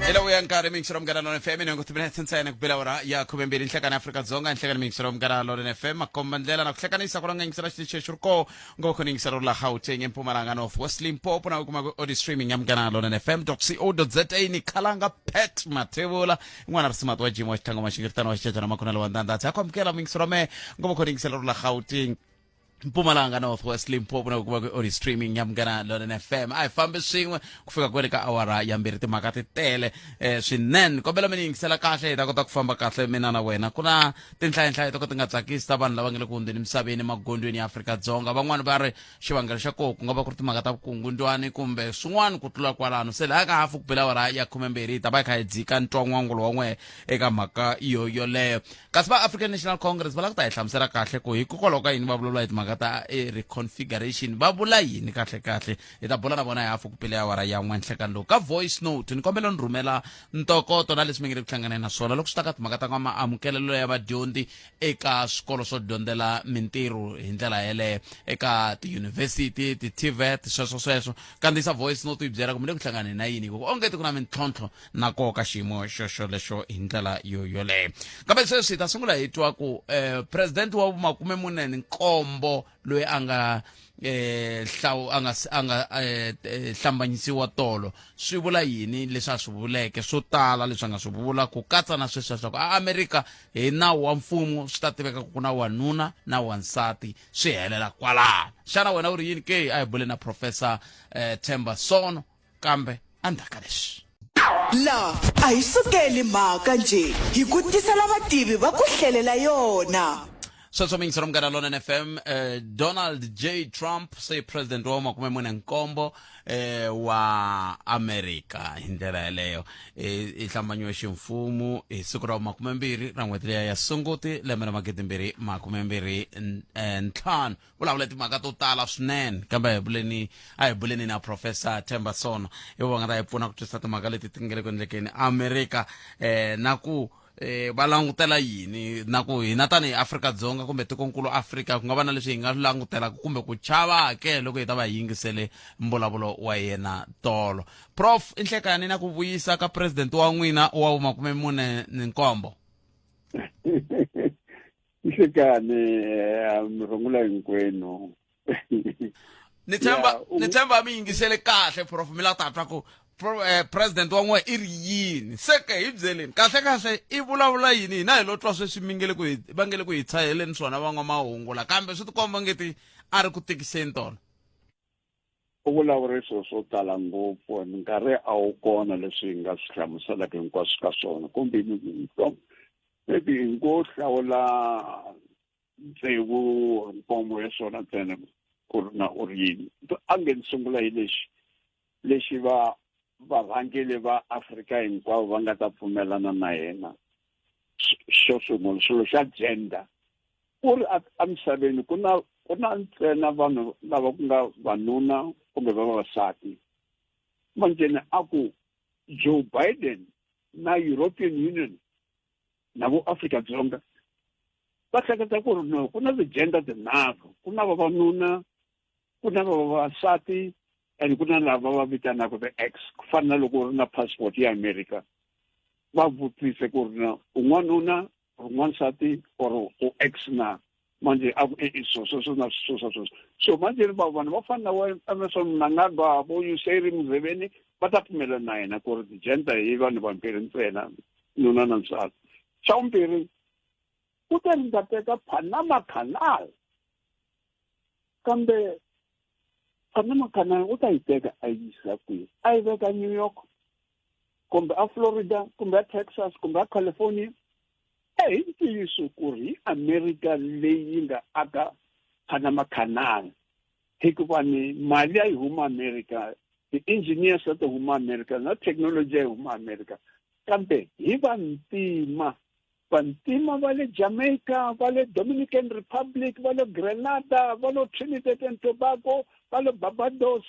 Hello ya nkarhi mixero Munghana Lonene FM ni timinetse ntsena ku bela awara ya 12 nhlekani Afrika-Dzonga, nhlekani mixero Munghana Lonene FM makomba ndlela na ku hlekanisa ku langa yingisela xitichi xi ri koho ngo khona yingisela ri la Gauteng, eMpumalanga, North West, Limpopo na u kuma ku audio streaming ya Munghana Lonene FM co za. Ni khalanga Pat Mathebula n'wana ri wa Jim wa xitlhango maxingiritano wa xichachana makhonelo wa ndandhatsi ha ku amukela mixero me ngo khona yingisela ri la Gauteng, Mpumalanga, North West, Limpopo na ku kuma ku audio streaming ya Munghana Lonene FM. A hi fambi swin'we ku fika kwele ka awara ya 2, timhaka ti tele swinene. Kombela mi ni yingisela kahle, hi ta kota ku famba kahle mina na wena. Ku na tinhlayenhlaye to ka ti nga tsakisi ta vanhu lava nga le ku hundzeni misaveni emagondzweni ya Afrika-Dzonga. Van'wani va ri xivangelo xa koho ku nga va ku ri timhaka ta vukungundwani kumbe swin'wana ku tlula kwalano. Se laha ka hafu ku bela awara ya 12 hi ta va hi kha hi dzika ntwan'wangulo wa n'we eka mhaka yo yoleyo. Kasi va African National Congress va lava ku ta hi hlamusela kahle ku hikokwalaho ka yini va vulavula hi timhaka ta reconfiguration, va vula yini kahle kahle. Hi ta bula na vona hi hafu ku pele awara ya 1 nhlekani lowu. Ka voice note ni kombela ni rhumela ntokoto na leswi mi nge le ku hlanganeni na swona loko swi ta ka timhaka ta maamukelelo ya vadyondzi eka swikolo swo dyondzela mintirho hi ndlela yeleyo eka tiyunivhesiti, ti-TVET, sweswo sweswo. Kandziyisa voice note yi byela ku mi le ku hlanganeni na yini, hikuva onge ti ku na mintlhontlho na koka xiyimo xo xolexo hi ndlela yo yoleyo. Kambe sweswi hi ta sungula hi twa ku president wa 47 loyi a nga hlawu a nga a nga hlambanyisiwa tolo, swi vula yini leswi a swi vuleke. Swo tala leswi a nga swi vula, ku katsa na sweswi leswaku a Amerika hi nawu wa mfumo swi ta tiveka ku na wanuna na wansati, swi helela kwalano. Xana wena u ri yini ke? A hi bule na Professor Themba Sono kambe endzhaku ka leswi. La a hi sukeli mhaka njhe, hi ku tisela vativi va ku hlelela yona. Sweswo miyingiselo Munghana Lonene FM. Donald J Trump se president wa 47 wa America hi ndlela yeleyo. I hlambanyiwe ximfumo hi siku ra 20 ra n'hweti leya ya Sunguti lembe ra 2025. Vulavula timhaka to tala swinene, kambe a hi buleni na Professor Themba Sono, hi va nga ta hi pfuna ku twisisa timhaka leti ti nga le ku endlekeni Amerika, na ku va langutela yini, na ku hina tanihi Afrika-Dzonga kumbe tikonkulu Afrika ku nga va na leswi hi nga langutelaka kumbe ku chava ke loko hi ta va hi yingisele mbulavulo wa yena tolo. Prof, i nhlekani na ku vuyisa ka president wa n'wina wa 47. Nhlekani, mi rungula hinkwenu. Ni tshemba ni tshemba mi yingisele kahle prof, mi la ta twa ku president wa n'we i ri yini. Se ke hi byeleni kahle kahle i vulavula yini, hina hi lo twa sweswi mi nge le ku hi va nge le ku hi tshaheleni swona van'wamahungu la, kambe swi tikomba ngeti a ri ku tikiseni tona. U vulavure swilo swo tala ngopfu, minkarhi a wu kona leswi hi nga swi hlamuselaka hinkwaswo ka swona, kumbe maybe hi ngo hlawula tsevu nkombo ya swona ntsena ku ri na u ri yini. A nge ni sungula hi lexi lexi va varhangeli va Afrika hinkwavo va nga ta pfumelana na yena. Xo sungula, xilo xa gender. U ri emisaveni ku na ntsena vanhu lava ku nga vanuna kumbe va vavasati. Manjheni a ku Joe Biden na European Union na vo Afrika-Dzonga va hleketa ku ri no, ku na ti-gender tinharhu, ku na vavanuna, ku na vavasati, and ku na lava va vitanaka the X. Ku fana na loko u ri na passport ya America, va vutise ku ri na u n'wanuna or n'wansati or u X na. Manje a ku e sweswo swo na sweswo sweswo. So manje va vanhu va fana na wa Emmerson Mnangagwa, vo Yoweri Museveni va ta pfumela na yena ku ri ti-gender hi vanhu vambirhi ntsena, nuna na nsati. Xa vumbirhi, ku te ri ta teka Panama Canal, kambe Panama Canal u ta yi teka a yi yisa kwihi? A yi veka New York kumbe a Florida kumbe a Texas kumbe a California? Hi ntiyiso ku ri hi America leyi nga aka Panama Canal, hikuva ni mali ya yi huma America, ti-engineers ta ti huma America, na technology ya yi huma America, kambe hi vantima. Vantima va le Jamaica, va le Dominican Republic, va le Grenada, va le Trinidad and Tobago, va le Barbados,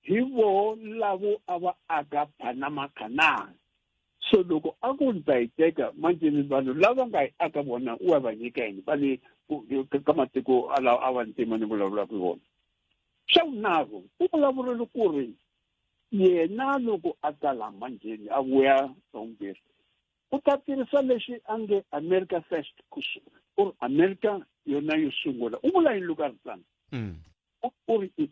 hi voho lavo a va aka Panama Canal. So loko a ku ni ta yi teka, manjhe vanhu lava nga yi aka vona u ya va nyika yini? Va le ka matiko a vantima ni vulavulaka hi vona. Xa vunharhu, u vulavurile ku ri Yena loko a ta laha manjheni a vuya ra vumbirhi u ta tirhisa lexi a nge America first, u ri America yona yo sungula. U vula yini loko a ri tano? U ri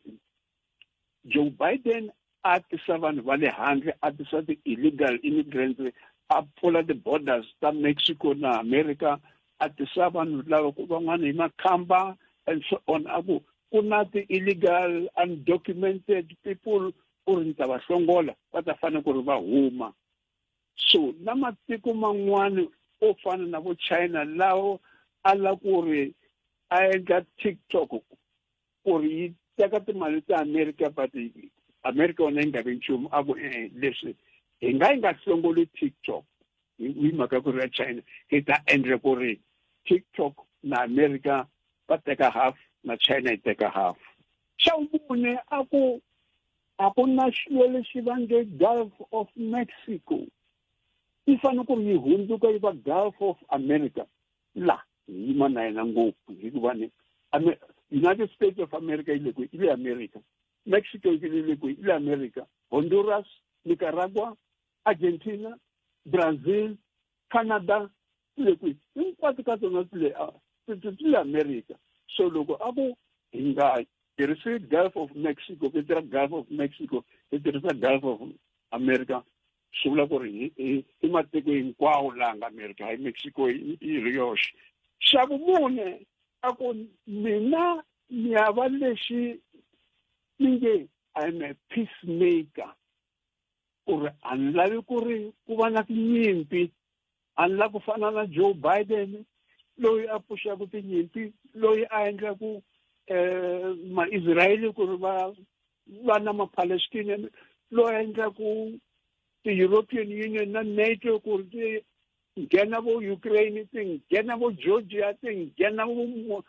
Joe Biden a tisa vanhu va le handle, a tisa ti-illegal immigrants, a pfula ti-borders ta Mexico na America, a tisa vanhu lava ku van'wana hi makhamba and so on. A ku ku na ti-illegal undocumented people, u ri ni ta va hlongola, va ta fanele ku ri va huma. So na matiko man'wani o fana na vo China lawo a la ku ri a endla TikTok ku ri yi teka timali ta America, but America yona yi nga vi nchumu. A ku e leswi hi nga yi nga hlongoli TikTok hi mhaka ku ri ya China, hi ta endla ku ri TikTok na America va teka half na China yi teka half. Xa vumune, a ku a ku na xilo lexi va nge Gulf of Mexico yi fanele ku ri yi hundzuka yi va Gulf of America. La hi yima na yena ngopfu hikuva ni United States of America yi le kwihi? Yi le America. Mexico yi le kwihi? Yi le America. Honduras, Nicaragua, Argentina, Brazil, Canada ti le kwihi? Hinkwato ka tona ti le ti le America. So loko a ku hi nga tirhisi Gulf of Mexico, vito ra Gulf of Mexico, hi tirhisa Gulf of America, swi vula ku ri i matiko hinkwawo laha nga America, hayi Mexico yi ri yoxe. Xa vumune, a ku mina ni ya va lexi ni nge I'm a peacemaker, ku ri a ni lavi ku ri ku va na tinyimpi, a ni lavi ku fana na Joe Biden loyi a pfuxaka tinyimpi, loyi a endlaku ma-Israyeli ku ri va va na ma-Palestinian, loyi a endlaku ti-European Union na NATO ku ri ti nghena vo Ukraine, ti nghena vo Georgia, ti nghena vo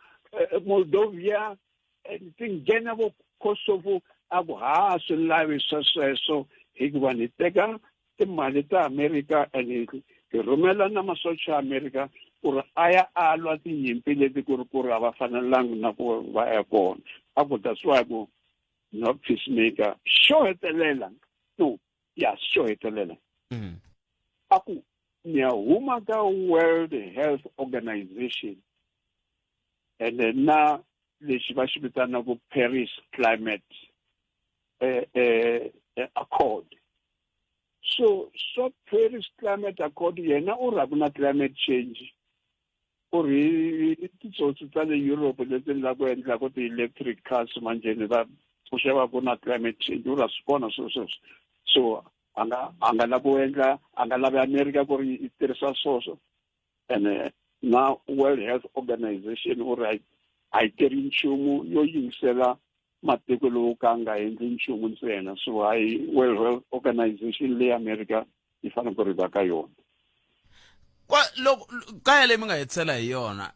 Moldovia, ti nghena vo Kosovo. A ku ha swi lavi swa sweswo hikuva ni teka timali ta America and hi rhumela na masocha ya America ku ri a ya a lwa tinyimpi leti ku ri ku ri a va fanelangi na ku va ya kona. A ku that's why ku no peacemaker. Xo hetelela, no ya xo hetelela, a ku ni ya huma ka World Health Organization and na lexi va xi vitanaka Paris Climate Accord. So swa Paris Climate Accord, yena u ri a ku na climate change, u ri titsotsi ta le Europe leti la ku endlaku ti-electric cars manjheni va pfuxa va ku na climate change, u ri a swi kona swilo sweswo. So a nga lavi ku endla, a nga lavi America ku ri yi tirhisa swoswo, ene na World Health Organization u ri a yi tirhi nchumu yo yingisela matiko lowu ka nga endli nchumu ntsena. So hayi World Health Organization leyi America yi fanele ku ri va ka yona. Kwa loko kaya leyi mi nga hetisela hi yona,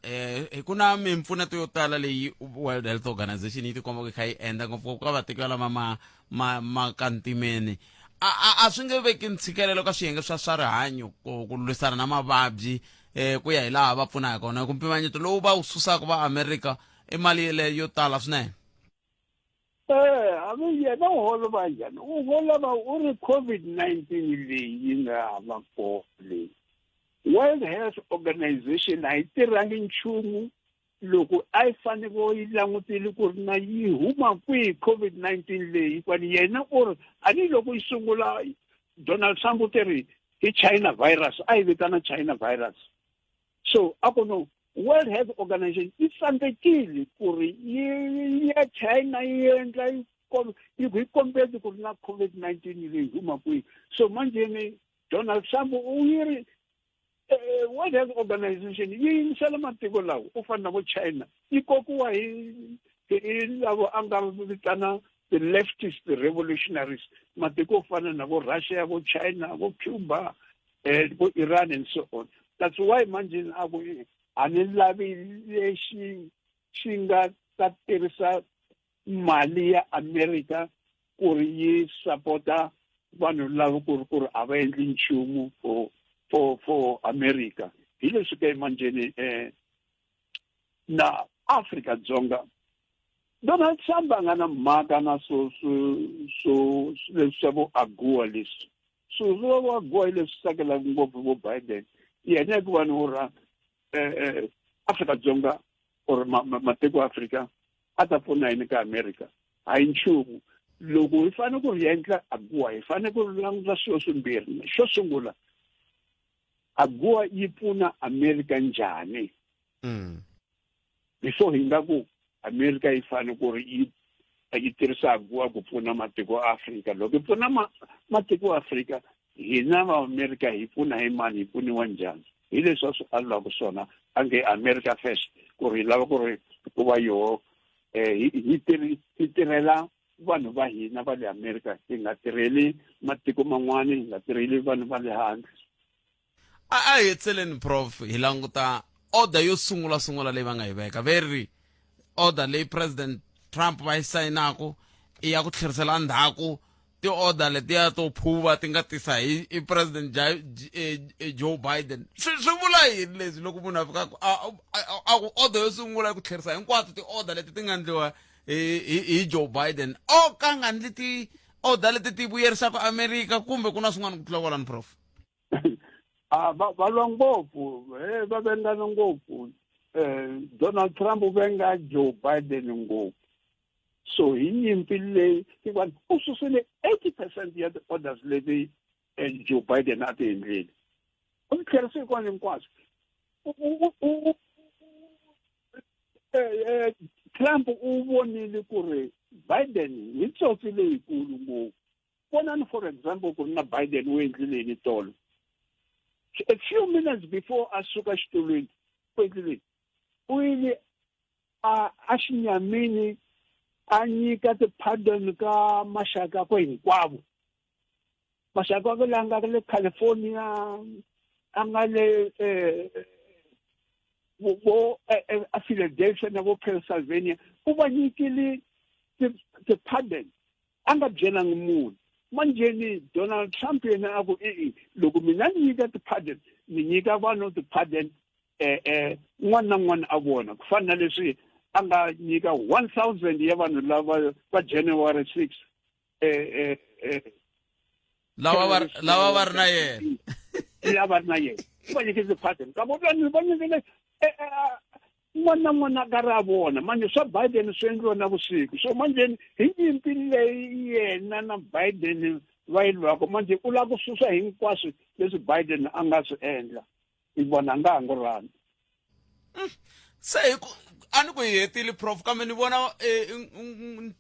ku na mimpfuneto yo tala leyi World Health Organization yi tikombaka yi kha yi endla ngopfu ka vatiko lama ma ka ntimeni, a swi nge veki ntshikelelo ka swiyenge swa rihanyo ku lwisana na mavabyi, ku ya hi laha va pfuna hi kona, ku mpimanyeto lowu va wu susaka va America i mali yeleyo yo tala swinene? Hambi yena u holova njhani, u holova u ri COVID-19 leyi yi nga va kona leyi, World Health Organization a yi tirhangi nchumu. Loko a yi fanele yi langutile ku ri na yi huma kwihi COVID-19 leyi, kwani yena u ri a ni loko yi sungula Donald Trump u te ri i China virus, a yi vitana China virus. So a ku no, World Health Organization yi tsandzekile ku ri yi ya China yi endla yi yi kombeti ku ri na COVID-19 leyi huma kwihi. So manjheni Donald Trump u yi ri World Health Organization yi yingisela matiko lawa u fana na vo China, yi kokiwa hi lavo a nga vitana the leftist revolutionaries, matiko yo fana na vo Russia, vo China, vo Cuba, vo Iran and so on. That's why manjheni a ku a ni lavi lexi xi nga ta tirhisa mali ya America ku ri yi sapota vanhu lava ku ri ku ri a va endli nchumu for America. Hi leswi ke manjheni na Afrika Dzonga. Donald Trump a nga na mhaka na swo swo swo leswi swa vo AGOA leswi. Swilo swa vo AGOA hi leswi tsakelaka ngopfu vo Biden. Yena hikuva ni u ra Afrika-Dzonga or matiko ya Afrika a ta pfuna yini ka America? A hi nchumu. Loko hi fanele ku ri endla AGOA hi fanele ku languta swilo swimbirhi. Xo sungula, AGOA yi pfuna America njhani? Before hi nga ku America yi fanele ku ri yi tirhisa AGOA ku pfuna matiko ya Afrika. Loko yi pfuna matiko ya Afrika, hina va America hi pfuna hi mani, hi pfuniwa njhani? Hi leswi a swi alulaka swona, a nge America first, ku ri hi lava ku ri ku va yoho hi tirhela vanhu va hina va le America, hi nga tirheli matiko man'wani, hi nga tirheli vanhu va le handle. A hi hetseleni prof, hi languta order yo sungula sungula leyi va nga yi veka. Ve ri order leyi President Trump va yi sayinaku i ya ku tlherisela ndzhaku ti-order letiya to phuva ti nga tisa hi President Joe Biden. Swi vula yini leswi loko munhu a fika a ku order yo sungula ku tlherisa hinkwato ti-order leti ti nga endliwa hi Joe Biden, o ka nga ndli ti-order leti ti vuyerisaka America, kumbe ku na swin'wana ku tlula kwalano, prof? A va lwa ngopfu, va vengana ngopfu. Donald Trump u venga Joe Biden ngopfu. So hi nyimpi leyi, hikuva u susile 80% ya ti-orders leti Joe Biden a ti endlile, u ti tlherise hikwani hinkwaswo. Trump u vonile ku ri Biden hi tsotsi leyikulu ngopfu. Vonani for example ku ri na Biden u endlile yini tolo, a few minutes before a suka xitulwini, u endlile u yile a xinyamini a nyika ti-pardon ka maxaka ko hinkwavo, maxaka wa la nga le California, a nga le vo a Philadelphia na vo Pennsylvania, u va nyikile ti-pardon, a nga byelangi munhu. Manjheni Donald Trump yena a ku e-e, loko mina ni nyika ti-pardon, ni nyika vanhu ti-pardon un'wana na un'wana a vona, ku fana na leswi a nga nyika 1000 ya vanhu lava va January 6. Lava va ri na yena. Lava ri na yena, va nyike ti-pardon ka vo vanhu va nyikile un'wana na un'wana a karhi a vona. Manje swa Biden swi endliwa na vusiku. So manjheni hi nyimpi leyi yena na Biden va yi lwaka, manje u lava ku susa hinkwaswo leswi Biden a nga swi endla, hi vona a nga ha ngo rhandza. Se hi ku a ni ku hi hetile prof, kambe ni vona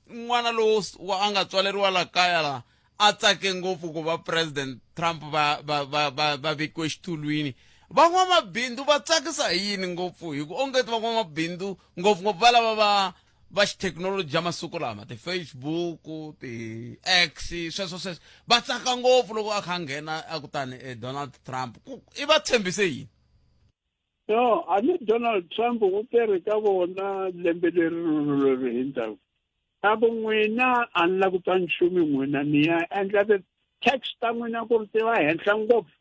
n'wana lowo a nga tswaleriwa la kaya la a tsake ngopfu ku va President Trump va vekiwe xitulwini. Van'wamabindzu va tsakisa hi yini ngopfu? Hi ku ongeti van'wamabindzu ngopfungopfu va lava va xithekinoloji ya masiku lama, ti-Facebook, ti-X, sweswo sweswo, va tsaka ngopfu loko a kha a nghena a kutani Donald Trump ku i va tshembise yini? No, a ni Donald Trump u tirhi ka vona lembe leri ri hindzaka, a ku n'wina a ni la ku twa nchumu, n'wina ni ya endla ti-tax ta n'wina ku ri ti va henhla ngopfu,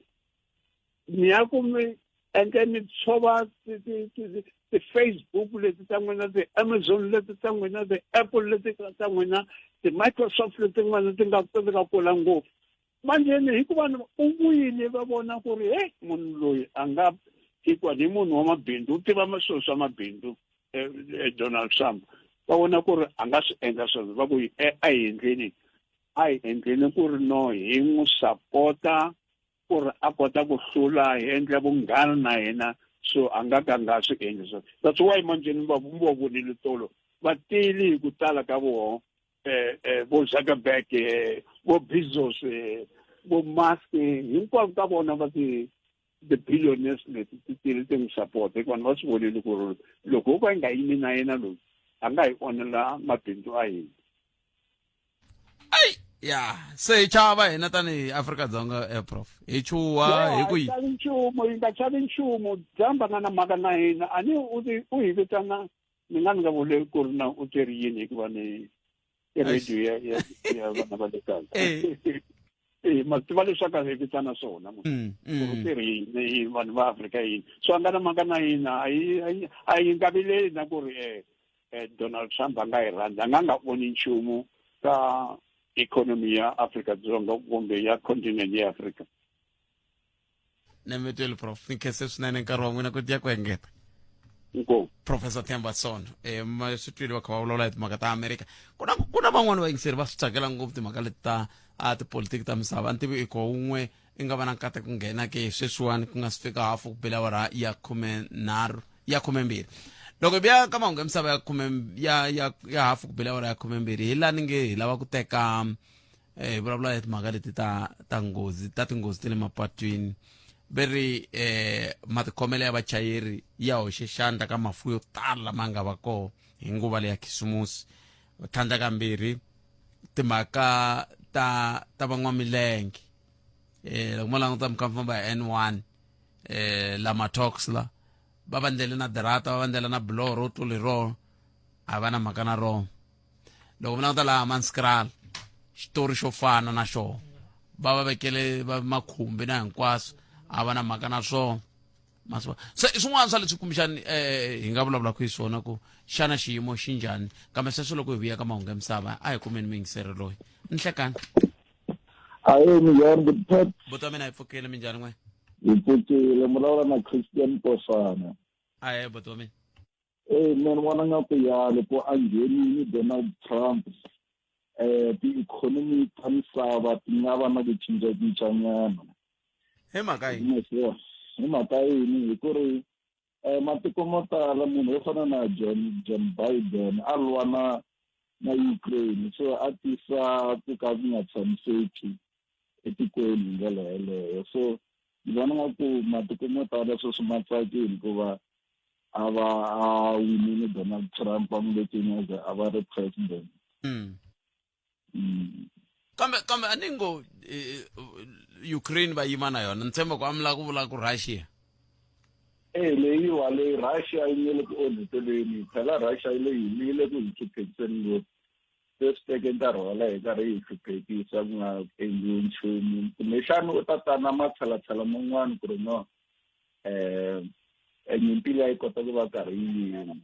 ni ya ku mi endla mi tshova ti-Facebook leti ta n'wina, ti-Amazon leti ta n'wina, ti-Apple leti ta n'wina, ti-Microsoft leti n'wina ti nga kula ngopfu. Manjheni hikuva u vuyile va vona ku ri hey, munhu loyi a nga hikuva ni munhu wa mabindzu, u tiva swilo swa mabindzu, Donald Trump, va vona ku ri a nga swi endla sweswo, va ku a hi endleni, a hi endleni ku ri no hi n'wi sapota ku ri a kota ku hlula, hi endla vunghana na yena, so a nga ka nga swi endli sweswo. That's why manjheni va va vonile tolo va tile hi ku tala ka voho, vo Zuckerberg, vo Bezos, vo Musk, hinkwavo ka vona va ti the billionaires leti ti tile ti n'wi support, hikuva va swi vonile ku ri loko ho ka yi nga yimi na yena loyi, a nga hi onhela mabindzu a hina. Ai ya, se hi chava hina tanihi Afrika-Dzonga, prof, hi chuha hi ku yi chavi nchumu, yi nga chavi nchumu. Trump a nga na mhaka na hina. A ni u hi vitana, ni nga vuli ku ri na u teri yini, hikuva ni i radio ya vana va le kaya. Ma tiva leswaku a hi vitana swona u teri yini vanhu va Afrika yini, so a nga na mhaka na hina, a yi nga vileli na ku ri Donald Trump a nga yi rhandzi, a nga nga voni nchumu ka ikhonomi ya Afrika-Dzonga kumbe ya continent ya Afrika. Nemetweli prof, ni khense swinene nkarhi wa n'wina ku tiya ku engeta. Inkomu. Professor Themba Sono, swi twile va kha va vulavula hi timhaka ta Amerika. Ku na van'wani vayingiseri va swi tsakela ngopfu timhaka leti ta a tipolitiki ta misava. A ni tivi i ko wun'we i nga va na nkateko ku nghena ke sweswiwani ku nga si fika hafu ku bela awara ya 13 ya 12. Loko hi vuya ka mahungu ya misava ya khume ya hafu ku bela awara ya 12, hi lani nge hi lava ku teka hi vulavula hi timhaka leti ta nghozi ta tinghozi ta le mapatwini. Ve ri matikhomelo ya vachayeri ya hoxe xandla ka mafu yo tala lama nga va koho hi nguva leya khisimusi. Tlhandla kambirhi, timhaka ta van'wamilenge, loko mo languta mi kha mi famba hi N1, lama talks la va va ndlele na dirata, va va ndlela na buloho ro tlula hi rona, a va na mhaka na rona. Loko mi languta laha Manskraal, xitori xo fana na xona, va va vekele va makhumbi na hinkwaswo, a va na mhaka na swona. Masiva se i swin'wana swa leswi kumbexani hi nga vulavulaka hi swona ku xana xiyimo xi njhani. Kambe sweswo loko hi vuya ka mahungu ya misava, a hi kumeni muyingiseri loyi. Nhlekani. Ahe, minjhani, good pet? Buti wa mina, hi pfukile. Minjhani n'we? Hi pfukile, vulavula na Christian Kosana. Ahe, buti wa mina. Ee, mina ni vona nga ku ya loko a nghenini Donald Trump, ti-economy ta misava ti nga va na ku cincacincanyana. Hi mhaka yini? Hi mhaka yini? Hi ku ri matiko mo tala, munhu wo fana na John Biden a lwa na Ukraine, so a tisa ku ka ku nga tshamiseki etikweni hi ndlela yeleyo. So ni vona nga ku matiko mo tala sweswi ma tsakile hikuva a va a winile Donald Trump, va n'wi vekini as a va ri president. Kambe a ni ngo Ukraine va yima na yona, ni tshemba ku a mi lava ku vula ku Russia. E leyiwa leyi Russia yi nge le ku onheteleni phela, Russia yi le yi le ku hi hluphekiseni ngopfu. Se swi teke nkarhi wo leha hi karhi hi hluphekisa ku nga endliwi nchumu. Kumbexani u ta ta na matshalatshala man'wani ku ri no nyimpi leyi yi kota ku va karhi yi yima.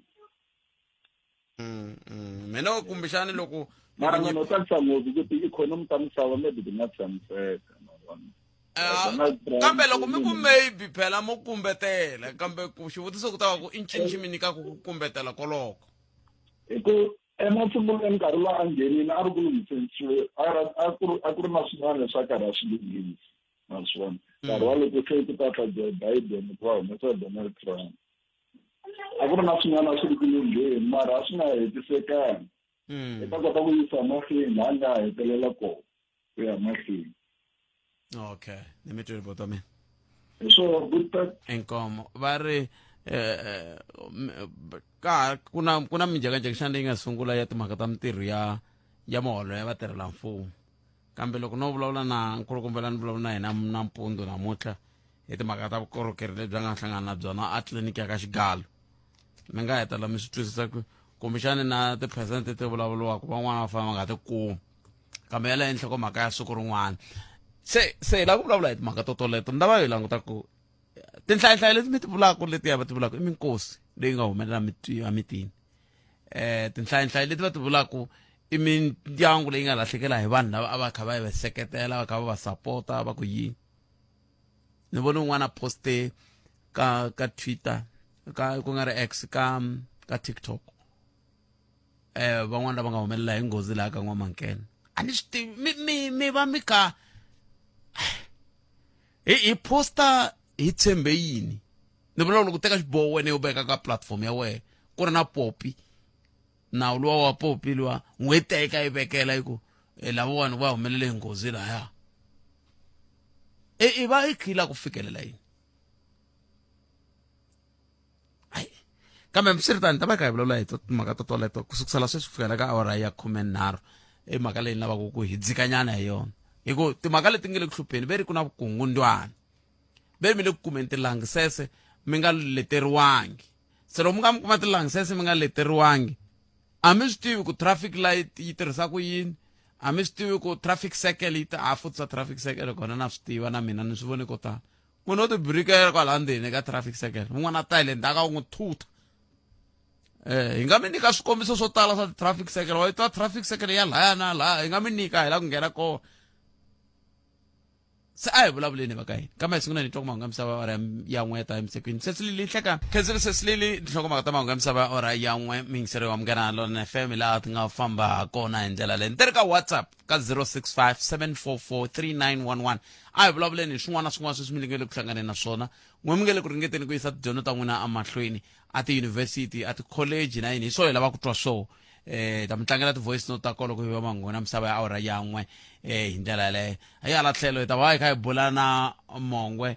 Mina kumbexani loko mara mina u tsakisa ngopfu ku ti-economy ta misava maybe ti nga tshamiseka. Kambe loko mi ku maybe, phela mo kumbetela. Kambe ku xivutiso ku ta va ku i ncini xi mi nyikaka ku kumbetela koloko? Hi ku emasungulweni nkarhi lowu a nghenile a ri ku lunghiseni, a ku ri na swin'wana leswi a karhi a swi lunghisa, naswona nkarhi wa loko se ku ta ta Joe Biden ku va humesa Donald Trump, a ku ri na swin'wana a swi ri ku lungheni mara a swi nga hetisekanga. I ta kota ku yisa mahlweni laha nga hetelela kona ku ya mahlweni. Okay, ni mi twile, bota mina. Hi swona, good. Inkomo. Va ri ka ku na minjhekanjhekisano leyi nga sungula ya timhaka ta mintirho ya muholo ya vatirhelamfumo. Kambe loko no vulavula na nkulukumba ni vulavula na yena nampundzu namuntlha hi timhaka ta vukorhokeri lebyi a nga hlangana na byona a tliliniki ya ka Xigalo, mi nga hetelela mi swi twisisa ku kumbexani na tiphesente ti vulavuriwaka van'wana va fanele va nga ti kumi. Kambe yaleyo nhlokomhaka ya siku rin'wana. Se hi lava ku vulavula hi timhaka to toleto. Ni lava hi languta ku tinhlayohlayo leti mi ti vulaka, letiya va ti vulaka i minkosi leyi nga humelela emitini, tinhlayohlayo leti va ti vulaka i mindyangu leyi nga lahlekela hi vanhu lava a va kha va va seketela, va kha va va sapota, va ku yini. Ni vone un'wana poste ka Twitter, ka ku nga ri X, ka TikTok, van'wana lava nga humelela hi nghozi laha ka N'wamankena. A ni swi tivi, mi va mi kha hi posta hi tshembe yini? Ni vula loko teka xiboho wena yo veka ka platform ya wena ku ri na popi, nawu luwa wa popi luwa n'we teka yi vekela yi ku lavawani va humelele hi nghozi laya, i va i khila ku fikelela yini? Kambe swiritano ta va kha hi vulavula hi timhaka to toleto ku sukusela sweswi ku fikela ka awara ya 13. I mhaka leyi ni lavaka ku hi dzikanyana hi yona, hi ku timhaka leti nge le ku hlupheni, ve ri ku na vukungundwani, ve ri mi le ku kumeni tilangisese mi nga leteriwangi. Se loko mi nga mi kuma tilangisese mi nga leteriwangi, a mi swi tivi ku traffic light yi tirhisa ku yini, a mi swi tivi ku traffic circle yi ta a futhi swa traffic circle kona na swi tiva na mina, ni swi vone ko tala. Munhu o tibirikela kwala ndzeni ka traffic circle, un'wana a ta hi le ndzhaku a n'wi thutha. Hi nga mi nyika swikombiso swo tala swa ti-traffic circle, wa yi twa traffic circle ya laya na laya, hi nga mi nyika hi la ku nghena kona. Se a hi vulavuleni va ka hina, kambe hi sungula ni twa ku mahungu ya misava ya ora ya n'we ta emisekwini. Sesilili nhleka khensile Sesilili, tinhlokomhaka ta mahungu ya misava ya ora ya n'we, miyingiseri wa Munghana Lona FM, laha ti nga famba kona hi ndlela leyi. Ni ri ka WhatsApp ka 065 744 3911, a hi vulavuleni hi swin'wana na swin'wana sweswi mi nge le ku hlanganeni na swona, n'we mi nge le ku ringeteni ku yisa tidyondzo ta n'wina emahlweni a tiyunivhesiti, a tikholeji na yini. Hi swo hi lava ku twa swo ta mi tlangela ti-voice note ta kona loko hi va manghona misava ya awara ya n'we hi ndlela yaleyo. Hi hala tlhelo hi ta va hi kha hi bula na Mongwe,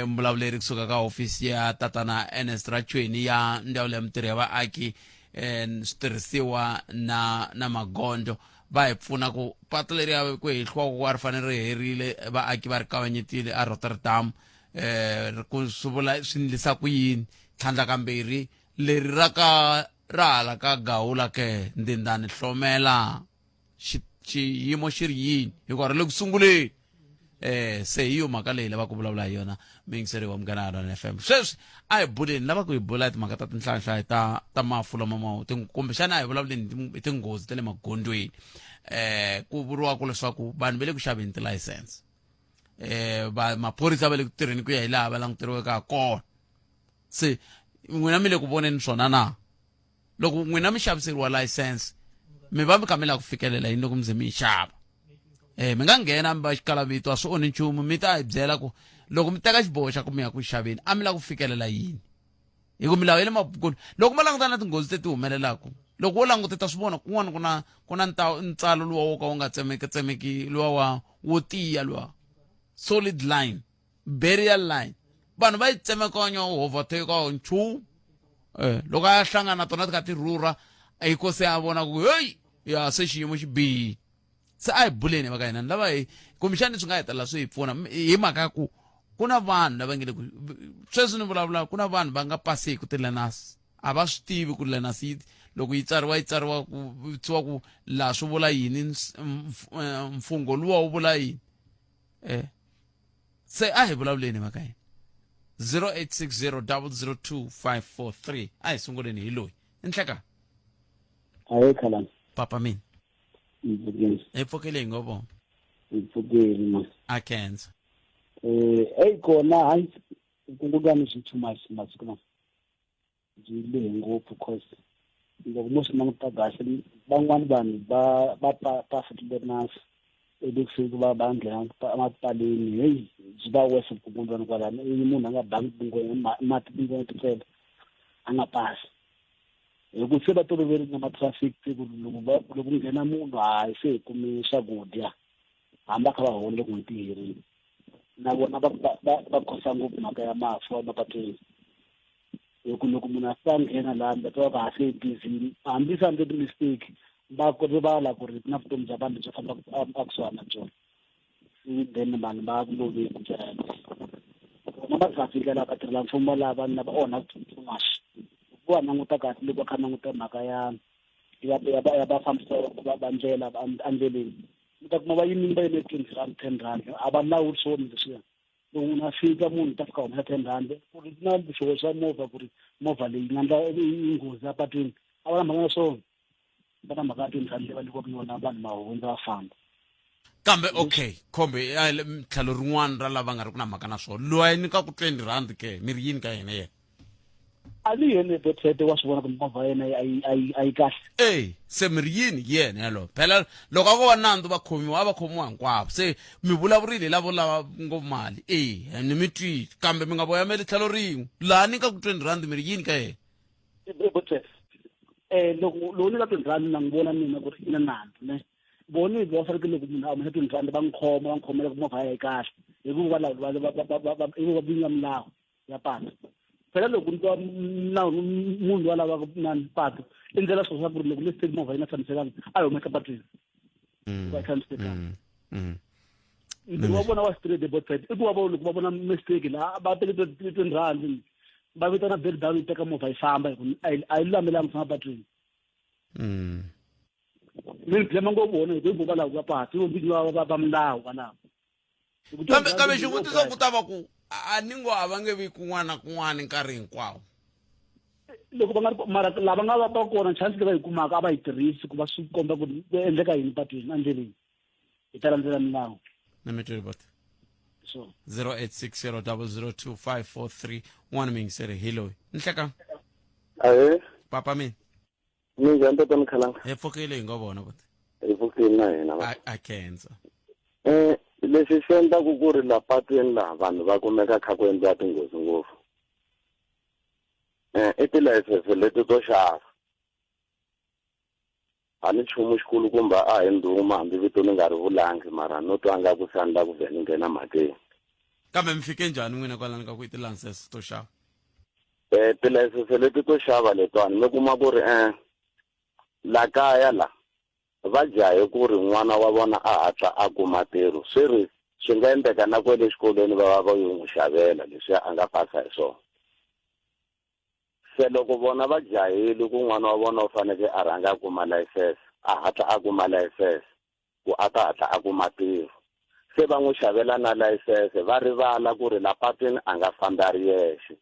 mbulavuleri kusuka ka hofisi ya tatana Ernest Rachweni ya ndzawulo ya mitirho ya vaaki, switirhisiwa na magondzo. Va hi pfuna ku patu leri ya ku hehliwa ku a ri fanele ri herile, vaaki va ri kavanyetile a Rotterdam, ku swi vula swi ndlisa ku yini. Tlhandla kambirhi leri ra ka ra hala ka Gawula ke Ndindani Hlomela, xiyimo xi ri yini hikuva ri le ku sunguleni. Se hi yo mhaka leyi lavaka ku vulavula hi yona, miyingiseri wa Munghana Lona FM. Sweswi a hi buleni, lava ku hi bula hi timhaka ta tinhlayanhlaya ta mafu lama ma kumbexana a hi vulavuleni hi tinghozi ta le magondzweni. Ku vuriwaka leswaku vanhu va le ku xaveni tilayisense, va maphorisa va le ku tirheni ku ya hi laha va languteriweke ha kona. Se n'wina mi le ku voneni swona na? Loko n'wina mi xaviseriwa license, mi va mi kha mi lava ku fikelela yini loko mi ze mi yi xava? Mi nga nghena mi va xikalavito, a swi onhi nchumu. Mi ta hi byela ku loko mi teka xiboho xa ku mi ya ku xaveni, a mi lava ku fikelela yini? Hi ku milawu ya le mabukweni, loko ma langutana na tinghozi leti humelelaka, loko wo languta ta swi vona kun'wana ku na ntsalo luwa wo ka wu nga tsemeki tsemeki, luwa wa wo tiya, luwa solid line, burial line, vanhu va yi tsemekanya, u overtake nchumu. Loko a ya hlangana na tona ti kha ti rhurha, hi ko se a vona ku heyi, ya se xiyimo xi bihile. Se a hi buleni va ka hina, ni lava hi kumbexani swi nga hetelela swi hi pfuna hi mhaka ya ku ku na vanhu lava nge le ku sweswi ni vulavula, ku na vanhu va nga pasiki ti-learners, a va swi tivi ku learners yi loko yi tsariwa, yi tsariwa ku vitiwa ku laha swi vula yini, mfungho luwa wu vula yini. Se a hi vulavuleni mhaka yini, 0860 002 543. A hi sunguleni hi loyi nhleka. Ahe khalani. Papa mina. Mpfukeni. Hi pfukile hi ngo vona. Mpfukeni ma. A khensa. Eyi kona hayi vukungundwani byi too much masiku lawa, byi lehe ngopfu, cause loko mo swi languta kahle, van'wani vanhu va pasa ti-learners ivi kusuhi va va nghena emapaleni, heyi byi va worse vukungundwani kwalano, ivi munhu a nga bangi tingwenya mati, tingwenya ti pfela a nga pasi, hi ku se va toloverile na ma-traffic ku loko va loko nghena munhu, hayi se hi kume swakudya, hambi a kha va hola loko n'hweti yi herile. Na vona va khosa ngopfu mhaka ya mafu emapatwini, hi ku loko munhu a fika a nghena laha mi twa va ha se busy, hambi se a endle ti-mistake, va ku rivala ku ri na vutomi bya vanhu lebyi fambaka a kusuhani na byona, ivi then vanhu va ku loveni ndlela yaleyo. Vona ma-traffic lava vatirhela mfumo lava na va onha too much. Loko va languta kahle, loko va kha languta mhaka ya vafambisi va ndlela endleleni, mi ta kuma va yimile, va yime 20 rand, 10 rand, a va lawuli swona leswiya. Loko munhu a fika, munhu ta fika humesa 10 rand ku ri na vuxokoxoko swa movha, ku ri movha leyi nga ndla nghozi apatwini, a va na mhaka na swona, va na mhaka ya 20 rand leyi va nyikiwaka yona, vanhu ma hundza va famba. Kambe okay, khombe tlhelo rin'wana ra lava nga ri ku na mhaka na swona, loyi a nyikaku 20 rand ke, mi ri yini ka yena yena? A ni yena botete wa swi vona ku movha ya yena a yi kahle. Ey, se mi ri yini yena yalowo? Phela loko a ko va nandzu va khomiwa, a va khomiwa hinkwavo. Se mi vulavurile hi lavo lava ngo mali, e ni mi twile, kambe mi nga voyameli tlhelo rin'we. Laha nyikaku 20 rand, mi ri yini ka yena? Botete, loko nyika 20 rand, na n'wi vona mina ku ri i na nandzu ne voni va fanekele loko munhu a humesa 20 rand va n'wi khoma, va n'wi khomela ku movha ya yi kahle, hikuva valawuri va vinya milawu ya patu. Phela loko ni twa nawu, munhu loyi a lavaka nani patu i ndlela swilo swa ku ri loko leswi movha yi nga tshamisekanga, a yi humesa patwini ku a yi tshamisekanga. Ntirho wa vona wa straight both side i ku va loko va vona mistake laha, va teke 20 rand, va vitana breakdown, yi teka movha yi famba, hi ku a yi lulamelanga ku famba patwini. Mi blame ngopfu vona, hi ku hi valawuri va patu, hi vo va milawu valavo. Kambe xivutiso ku ta va ku a ni ngo a va nge vi kun'wana na kun'wana nkarhi hinkwawo. Loko va nga ri mara lava nga va va kona chance leyi va yi kumaka a va yi tirhisi ku va swi komba ku ku endleka yini patwini endleleni. Hi ta landzela milawu. Na mi twile boti. So 0860002543 un'wana muyingiseri hi loyi. Nhleka. Ahee. Papa mina. Mi njhani tata Mkhalanga? Hi pfukile hi ngo vona boti. Hi pfukile na hina. A a khensa. Eh lexi xi endlaku ku ri la patwini laha vanhu va kumeka kha ku endliwa tinghozi ngopfu. Eh i tilayisense leti to xava. A ni nchumu xikulu kumbe a hi ndhuma hambi vito ni nga ri vulangi mara no twa nga ku se a ni la ku vhe ni nghena mhakeni. Kambe mi fike njhani n'wina kwalano ka ku i tilayisense to xava? Eh tilayisense leti to xava letiwani mi kuma ku ri eh la kaya la va jahe ku ri n'wana wa vona a hatla a kuma ntirho swi ri swi nga endleka na kwele xikolweni va va va yo n'wi xavela leswiya a nga pasa hi swona se loko vona va jahile ku n'wana wa vona u fanekele a rhanga a kuma layisense a hatla a kuma layisense ku a ta hatla a kuma ntirho se va n'wi xavela na layisense va rivala ku ri la patwini a nga fambi a ri yexe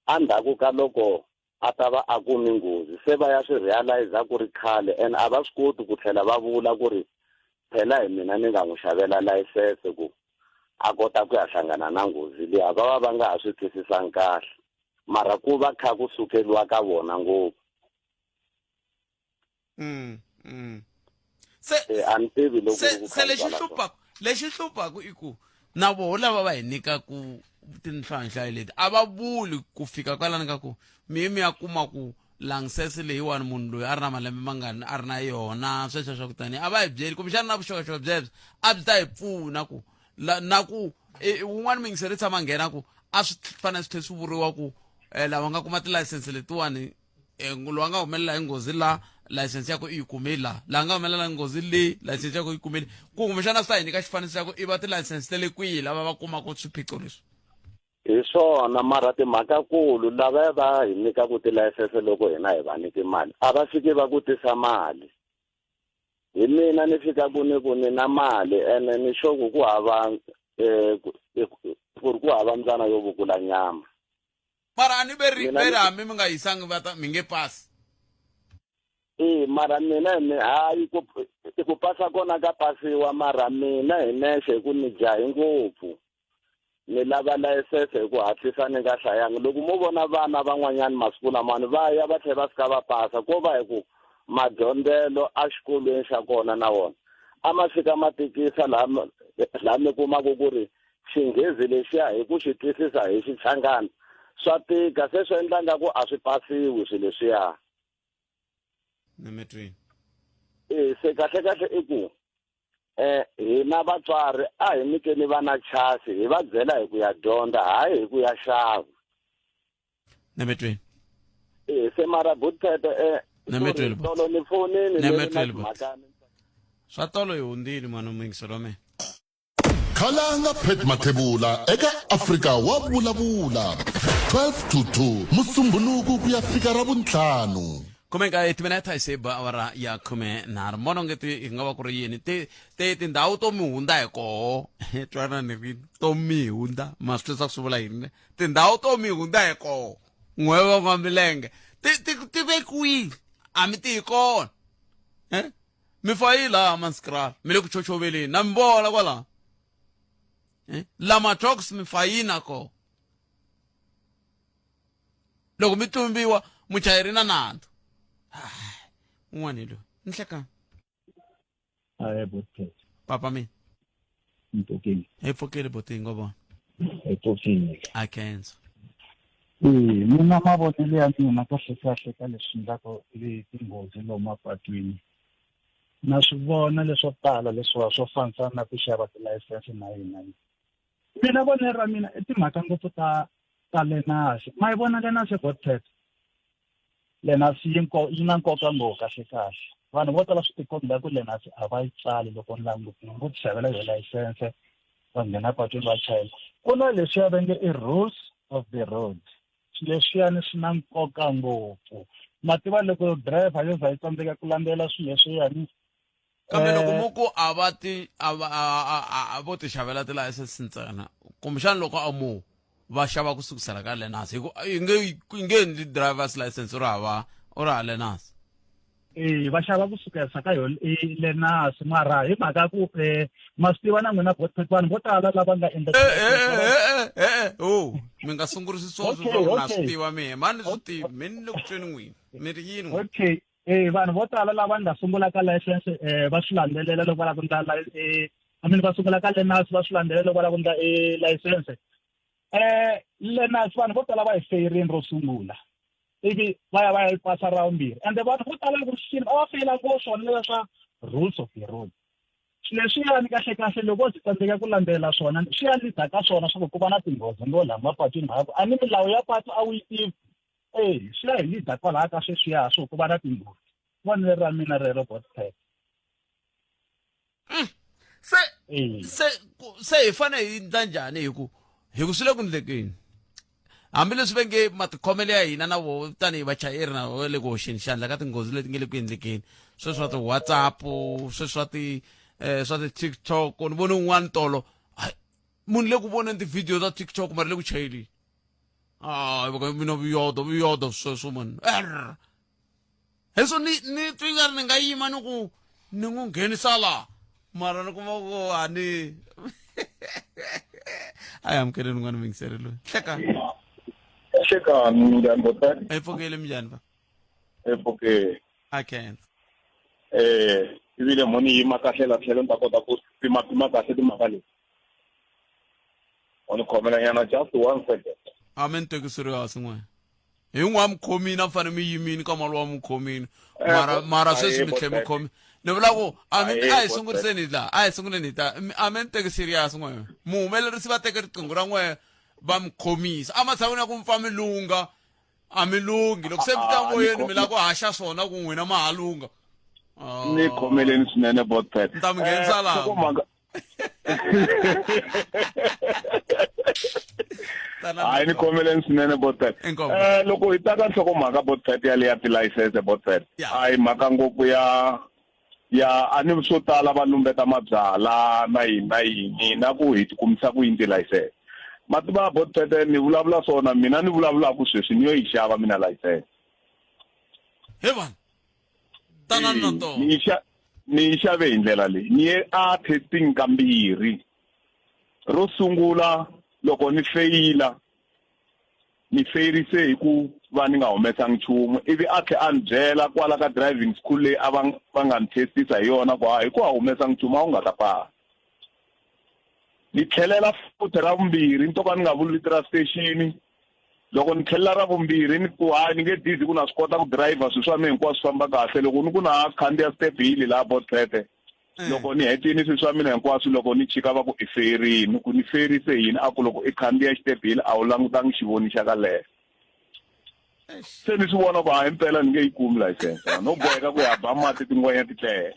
endzhaku ka loko a ta va a kumi nghozi se va ya swi realize ku ri khale and a va swi koti ku tlhela va vula ku ri phela hi mina ni nga n'wi xavela layisense ku a kota ku ya hlangana na nghozi liya va va va nga ha swi twisisangi kahle mara ku va kha ku sukeliwa ka vona ngopfu mm, mm. se eh, a ni tivi loko se se lexi hluphaku lexi hluphaku i ku na voho lava va hi nyikaku tinhlanhlayo leti a va vuli ku fika kwalani ka ku mi mi ya kuma ku langsese leyiwani munhu loyi a ri na malembe mangani a ri na yona sweswo swa ku tani a va hi byeli kumbexana na vuxokoxoko byebyo a byi ta hi pfuna ku na ku e, wun'wana muyingiseri tshama nghena ku a swi fanele swi tlhela swi vuriwa ku um lava nga kuma tilayisense letiwani Eh, loyi a nga humelela hi nghozi la layisense yakwe i yi kume la la nga humelela hi nghozi le layisense yakwe yi kumele ku kumbexana swi ta hi nyika xifaniso xa ku i va tilayisense ta le kwihi lava va kumaka swiphiqo leswi hi swona mara timhakakulu lava va hi nyikaku tilayisense loko hina hi va nyiki mali a va fiki va ku tisa mali hi mina ni fikaku ni ku ni na mali ene ni sure ku ku hava um ku ri ku hava mbyana yo vukula nyama mara a ni ve ri ve ri hambi mi nga yisangi va ta mi nge pasi e mara mina mi hayi ku ku pasa kona ka pasiwa mara mina hi nexe hi ku ni jahi ngopfu ni lava layisense hi ku hatlisa ni nga hlayangi loko mo vona vana van'wanyana masiku lamawani va ya va tlhela va fika va pasa ko va hi ku madyondzelo exikolweni xa kona na wona a ma fika ma tikisa laha laha mi kumaka ku ri Xinghezi lexiya hi ku xi twisisa hi Xichangani swa tika, se swi endla nga ku a swi pasiwi swilo leswiya. Nemetweni. E, se kahle-kahle i ku eh hina vatswari a hi nyikeni vana chance hi va byela hi ku ya dyondza hayi hi ku ya xava. Nemetweni. E, se mara butete eh Nemetweni. Tolo ni fonini ni ri na Nemetweni. timhakani. Swa tolo hi hundzile mwana muyingiselo wa mina. Khalanga Pat Mathebula eka Afrika wa vulavula 12 to 2 Musumbhunuku ku ya fika Ravuntlhanu. Khume timinete hi se ba awara ya 13 mona onge ti hi nga va ku ri yini ti ti tindhawu to mi hundza hi koho twana ni ri to mi hundza ma swi twisisa ku swi vula yini ne tindhawu to mi hundza hi koho n'we va n'wa milenge ti ti ti vekiwile a mi ti hi kona eh mi fayi laha manskraal mi le ku chochoveleni na mi vona kwalaho eh? lama talks mi fayina kona loko mi tlumbiwa muchayeri na nandzu un'wana hi loyi nhlekani Hayi botpet. Papa mina. Mpfukile. Hi pfukile boti ngo vona. Hi pfukile. A khensa. Ee, mina mavonelo ya mina kahle kahle ka leswi endlaka tinghozi lomu mapatwini na swi vona leswo tala leswiwa swo fambisana na ku xava tilayisense na yini na yini mina vonelo ra mina i timhaka ngopfu ta ta lenasi ma yi vona lenasi godpet lenasi yi yi na nkoka ngopfu kahle kahle vanhu vo tala swi tikomba ku lenasi a va yi tsali loko ni langutile ngo ti xavela yo layisense va nghena patwini va chayela ku na leswiya va nge i rules of the road leswiyani swi na nkoka ngopfu ma tiva loko driver yo za yi tsandzeka ku landzela swilo leswiyani kambe loko eh. mu ku a va ti a va a vo ti xavela tilayisense ntsena kumbexana loko a mu Va xava ku sukusela ka learners hi ku i nge i nge endli drivers license u ri hava u ri ha learners. E va xava ku sukela ka yona i learners mara hi mhaka ku ma swi tiva na n'wina bot vanhu vo tala lava nga endla o mi nga sungurisi swoswo swa ku na swi tiva mehe mani swi tivi mi ni le ku tweni n'wina mi ri yini okay eh vanhu vo tala lava nga sungula ka license eh va swi landzelela loko va lava ku endla eh I mean va sungula ka learners va swi landzelela loko va lava ku endla e license eh learners vanhu vo tala va yi feyirini ro sungula ivi va ya va ya yi pasa ra vumbirhi ende vanhu vo tala loko swi a va feyila ngo swona leswiya swa rules of the road swilo leswiyani kahle kahle loko ndzi tsandzeka ku landzelela swona swi ya lead ka swona swa ku ku va na tinghozi ngo laha mapatwini mhaka ku a ni milawu ya patu a wu yi tivi e swi ya hi lead kwalaya ka sweswiya swo ku va na tinghozi vonelo ra mina rero botpet Se se se hi fanele hi endla njhani hi ku hi ku swi le ku ndlekeni hambileswi va nge matikhomelo ya hina na voho tanihi vachayeri na voho le ku hoxeni xandla ka tinghozi leti nge le ku endlekeni sweswi swa ti-whatsapp sweswi swa ti swa ti-tiktok ni vone un'wana tolo munhu le ku voneni ti-video ta tiktok mara le ku chayeleni a mina vuyodo vuyodo sweswo mani err heswo ni ni twi nga ri ni nga yima ni ku ni n'wi nghenisa laha mara ni kuma ku a ni a hi amukeleni n'wana muyingiseri loyi hlekani Hlekani minjhani botani? Hi pfukile minjhani va Hi pfukile. A khensa. Eh, ivile mo ni yima kahle la tlhelo ni ta kota ku pima pima kahle timhaka leti. U ni khomela nyana just one second. A mi ni teki serious n'we. Hi n'we a mi khomini a mi fanele mi yimini ka mali wa mi khomini. Mara mara sweswi mi tlhe mi khomi. Ni vula ku a mi a hi sunguriseni la a hi sunguleni hi ta a mi ni teki serious n'we. Muhumelerisi va teke riqingho ra n'we va mi khomisa. Ematshan'wini ya ku mi pfa mi lungha a mi lunghi loko se mi ta moyeni mi lava ku haxa swona ku n'wina ma ha lungha. Ni khomeleni swinene botpet. Ni ta mi nghenisa laha. Hayi ni khomeleni swinene botpet. Eh loko hi ta ka nhlokomhaka botpet ya leya tilayisense botpet. A hi mhaka ngopfu ya ya a ni swo tala va lumbeta mabyala na yini na yini na ku hi tikumisa ku yini tilayisense. Ma tiva botpet ni vulavula swona mina ni vulavulaka sweswi ni yo yi xava mina layisense. He vanhu tanani na tona. Ni yi ni yi xave hi ndlela leyi ni ye a testing kambirhi ro sungula loko ni feyila ni feyirise hi ku va ni nga humesangi nchumu ivi a tlhe a ni byela kwala ka driving school leyi a va va nga ni testisa hi yona ku ha hi ku a humesangi nchumu a wu nga ta pasa ni tlhelela futhi ra vumbirhi ni to ka ni nga vuli vito ra station loko ni tlhelela ra vumbirhi ni ku hayi ni nge dizi ku na swi kota ku driver swilo swa mina hinkwaswo swi famba kahle loko ni ku na khandziya step hill laha botlete loko ni hetini swilo swa mina hinkwaswo loko ni chika va ku i feyirini ku ni feyirise yini a ku loko i khandziya xitep hill a wu langutangi xivoni xa ka left se ni swi vona ku hayi mpela ni nge yi kumi layisense no boheka ku ya ba mati tingwenya ti tlela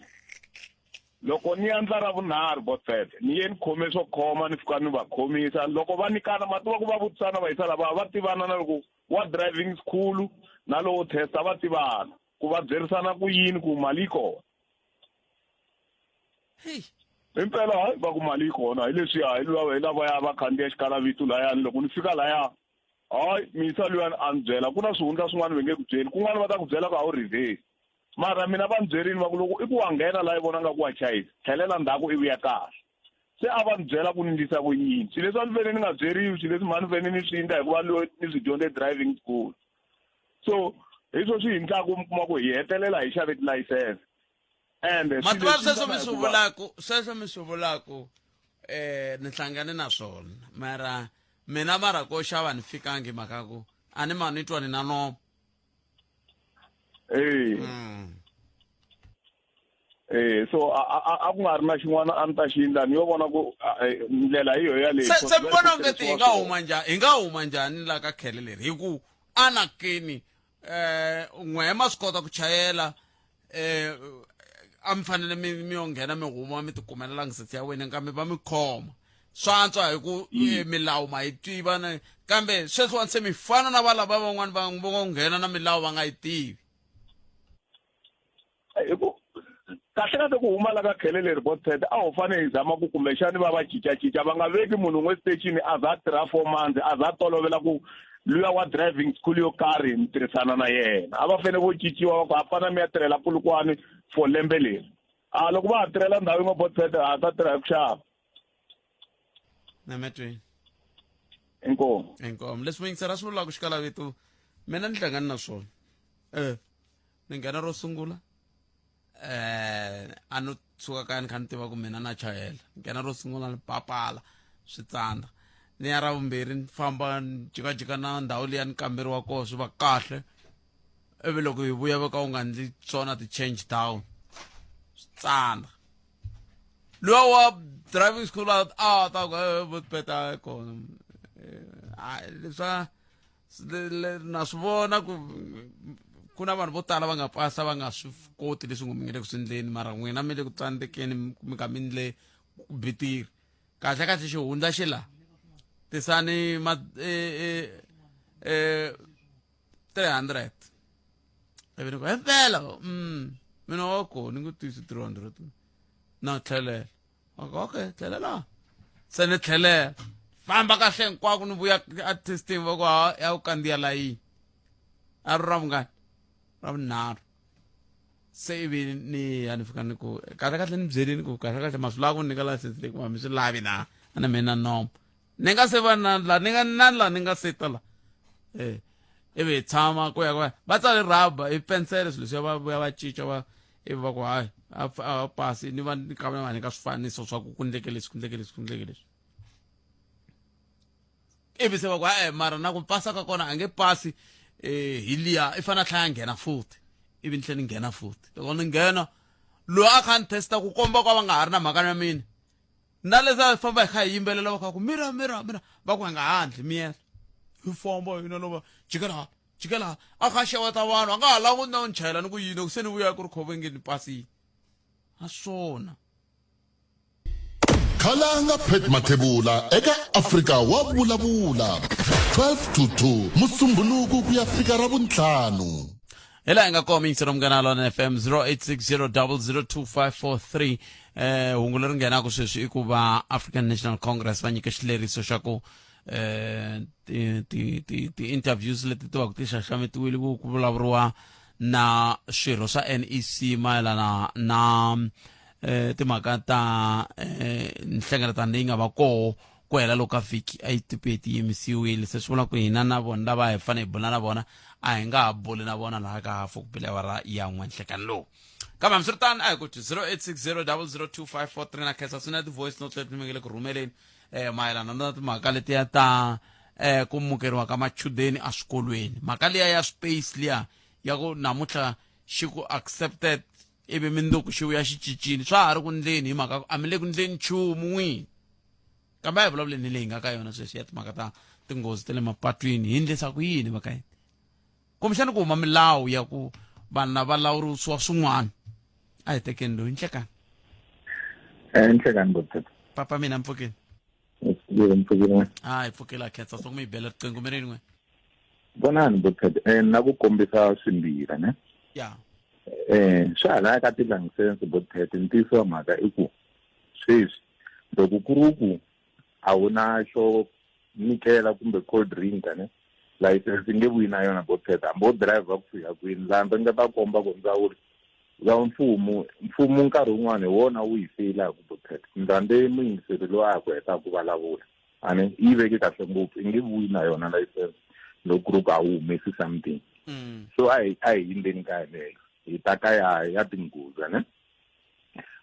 loko ni ya ndla ra vunharhu botfed ni ye ni khome swo khoma ni fika ni va khomisa loko va nyikana ma tiva ku va vutisana va yisa lava va tivana na loko wa driving school na lowo testa va tivana ku va byerisana ku yini ku mali yi kona himpela hayi va ku mali yi kona hi leswiya hi lava hi lavaya va khandziya xikalavitu layani loko ni fika laya hayi miyisa luyani a ni byela ku na swihundla swin'wana va nge ku byeli kun'wana va ta ku byela ku a wu reverse mara mina va ni byerini va ku loko i ku wa nghena laha i vona nga ku wa chayisa tlhelela ndzhaku i vuya kahle se a va ni byela ku ni ndlisa ku yini swilo leswi a ni fanele ni nga byeriwi swilo leswi mhani fanele ni swi endla hikuva loyi ni swi dyondze driving school so hi swo swi hindlaku mi kuma ku hi hetelela hi xave tilayisense ende ma tiva sweswo mi swi vulaku sweswo mi swi vulaku eh ni hlangane na swona mara mina mara ko xava ni fikangi mhaka ku a ni ma ni twa ni na nomo eh Eh so a ku nga ri na xin'wana a ni ta xi endla ni yo vona ku ndlela hi yo yaleyo se se mi vona ongeti hi nga huma njhani hi nga huma njhani la ka khele leri hi ku anakeni eh n'we ma swi kota ku chayela eh a mi fanele mi mi yo nghena mi huma mi tikumela langisisi ya wena kambe va mi khoma swa antswa hi ku milawu ma yi tiva na kambe sweswiwani se mi fana na valava van'wani va ngo nghena na milawu va nga yi tivi hi ku Kahle kahle ku huma la ka khele leri botset a ho fanele hi zama ku kumbexani va va cincacinca va nga veki munhu un'we exitecini a za a tirha 4 months, a za a tolovela ku luya wa driving school yo karhi mi tirhisana na yena. A va fanele vo cinciwa, va ku hapana mi ya tirhela Pulukwani for lembe leri. A loko va ha tirhela ndhawu yin'we, botset a ta tirha hi ku xava. Nametweni. Inkomu. Inkomu. Leswi muyingiseri a swi vulaka xikalavito, mina ni hlangani na swona. Ni nghena ro sungula, a no tshuka kaya ni kha ni tiva ku mina na chayela. Ni nghena ro sungula, ni papala swi tsandza. Ni ya ra vumbirhi, ni famba ni jikajika na ndhawu liya ni kamberiwa koho, swi va kahle. Ivi loko hi vuya va ka u nga ndli swona ti-change down, swi tsandza. Luya wa driving school a ta ku vutpeta kona leswa na swi vona ku ku na vanhu vo tala va nga pasa va nga swi koti leswi mi nge le ku swi ndleni, mara n'wina mi le ku tsandzekeni, mi ka mi ndle ku bitiri kahle kahle. Xihundla xi la tisani ma 300, ivi ni ku himpela mina wa ko ni ku tisi 300 na tlhelela. Okay, tlhelela. Se ni tlhelela, famba kahle hinkwako, ni vuya a testing, va ku ya ku kandziya layini. A ri ra vungani? Ra vunharhu. Se ivi ni ya ni fika ni ku kahle kahle, ni byelini ku kahle kahle ma swi lava ku nyika license leyi kuma mi swi lavi na a na mina nomo ni nga se va na la ni nga na la ni nga se ta la. Ivi hi tshama ku ya ku ya va tsale rhaba hi pensele swilo leswiya, va vuya va cinca, va ivi va ku hayi, a pasi. Ni va ni ka va nyika swifaniso swa ku ku ndleke leswi, ku ndleke leswi, ku ndleke leswi. Ivi se va ku e mara na ku pasa ka kona a nge pasi hi liya, i fanele a tlhela a nghena futhi. Ivi ni tlhela ni nghena futhi. Loko ni nghena, loyi a kha ni testa ku komba ku a va nga ha ri na mhaka na mina na leswi a famba hi kha hi yimbelela, va kha ku mira mira mira, va ku hi nga handli miyela, hi famba hina lova jikela jikela. A kha xeweta vanhu, a nga ha languti na ni chayela ni ku yini. Se ni vuya ku ri khovenge ni pasini a swona. Khalanga Pat Mathebula eka Afrika wa Vulavula, 12 to 2 Musumbhunuku ku ya fika Ravuntlhanu. Hi laha hi nga kona yingiselo Munghana Lona FM, 0860002543. Hungu leri nghenaka sweswi i ku va African National Congress va nyike xileriso xa ku ti ti ti ti-interviews leti ti va ku ti xaxametiwile ku vulavuriwa na swirho swa NEC mayelana na timhaka ta nhlengeletano leyi nga va koho ku hela loko ka vhiki a yi tipe ti yimisiwile. Se swi vula ku hina na vona lava hi fanele hi bula na vona a hi nga ha buli na vona laha ka hafu ku bile awara ya 1 nhlekani lowu. Kambe hambiswiritano a hi ku 0860 002543. Na khensa swinene ti-voice note leti mi nge le ku rhumeleni mayelana na timhaka letiya ta ku mukeriwa ka machudeni eswikolweni, mhaka liya ya space liya ya ku namuntlha xi ku accepted ivi mindzuku xi vuya xi cincile, swa ha ri ku ndleni hi mhaka ku a mi le ku ndleni nchumu n'wini. Kambe a hi vulavuleni leyi nga ka yona sweswi ya timhaka ta tinghozi ta le mapatwini. Hi ndlisa ku yini va ka yini? Kumbexana ku huma milawu ya ku vanhu lava lawurisiwa swin'wana. A hi tekeni loyi. Nhlekani. Nhlekani botata. Papa mina, mpfukeni? Mpfukile. A hi pfukile, a khensa swa ku mi yi bela riqingho mirini n'we. Vonani botata, na ku kombisa swimbirhi ne. Ya. Swa hala ka ti-license botata, ntiyiso wa mhaka i ku sweswi loko ku ri ku a wu na xo nyikela kumbe cold drink ne, license yi nge vuyi na yona botata, hambi wo driver ku fika kwini. Laha ndzi nga ta komba ku ndzawulo va mfumo, mfumo nkarhi wun'wani hi wona wu hi feyilaka botata. Ndzi rhandze muyingiseri loyi a ha ku hetaka ku vulavula ane yi veke kahle ngopfu, i nge vuyi na yona license loko ku ri ku a wu humesi something. So a hi yindzeni ka yeleyo, hi ta ka ya tinghozi ne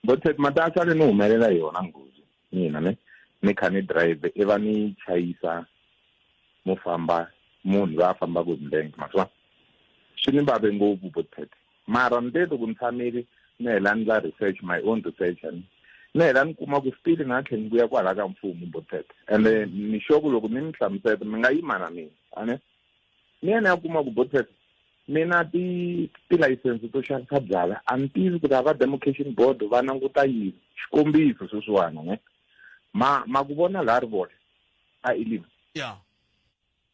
botata. Mata sale ni humelela hi yona nghozi mina ne, ni kha ni drive i va ni chayisa mufamba, munhu loyi a fambaka hi milenge. Maswa swi ni vave ngopfu botata, mara ni te loko ni tshamile ni hela ni la research, my own research, ni hela ni kuma ku still na tlhela ni vuya kwala ka mfumo botata. Ende ni sure ku loko ni mi hlamuseta mi nga yima na mina ane ni yena ya kuma ku botata mina ti tilayisense to xavisa byala a ni tivi ku ta va demarcation board va languta yini. Xikombiso sweswiwani ne, ma ku vona laha Rivole a Elima. Ya.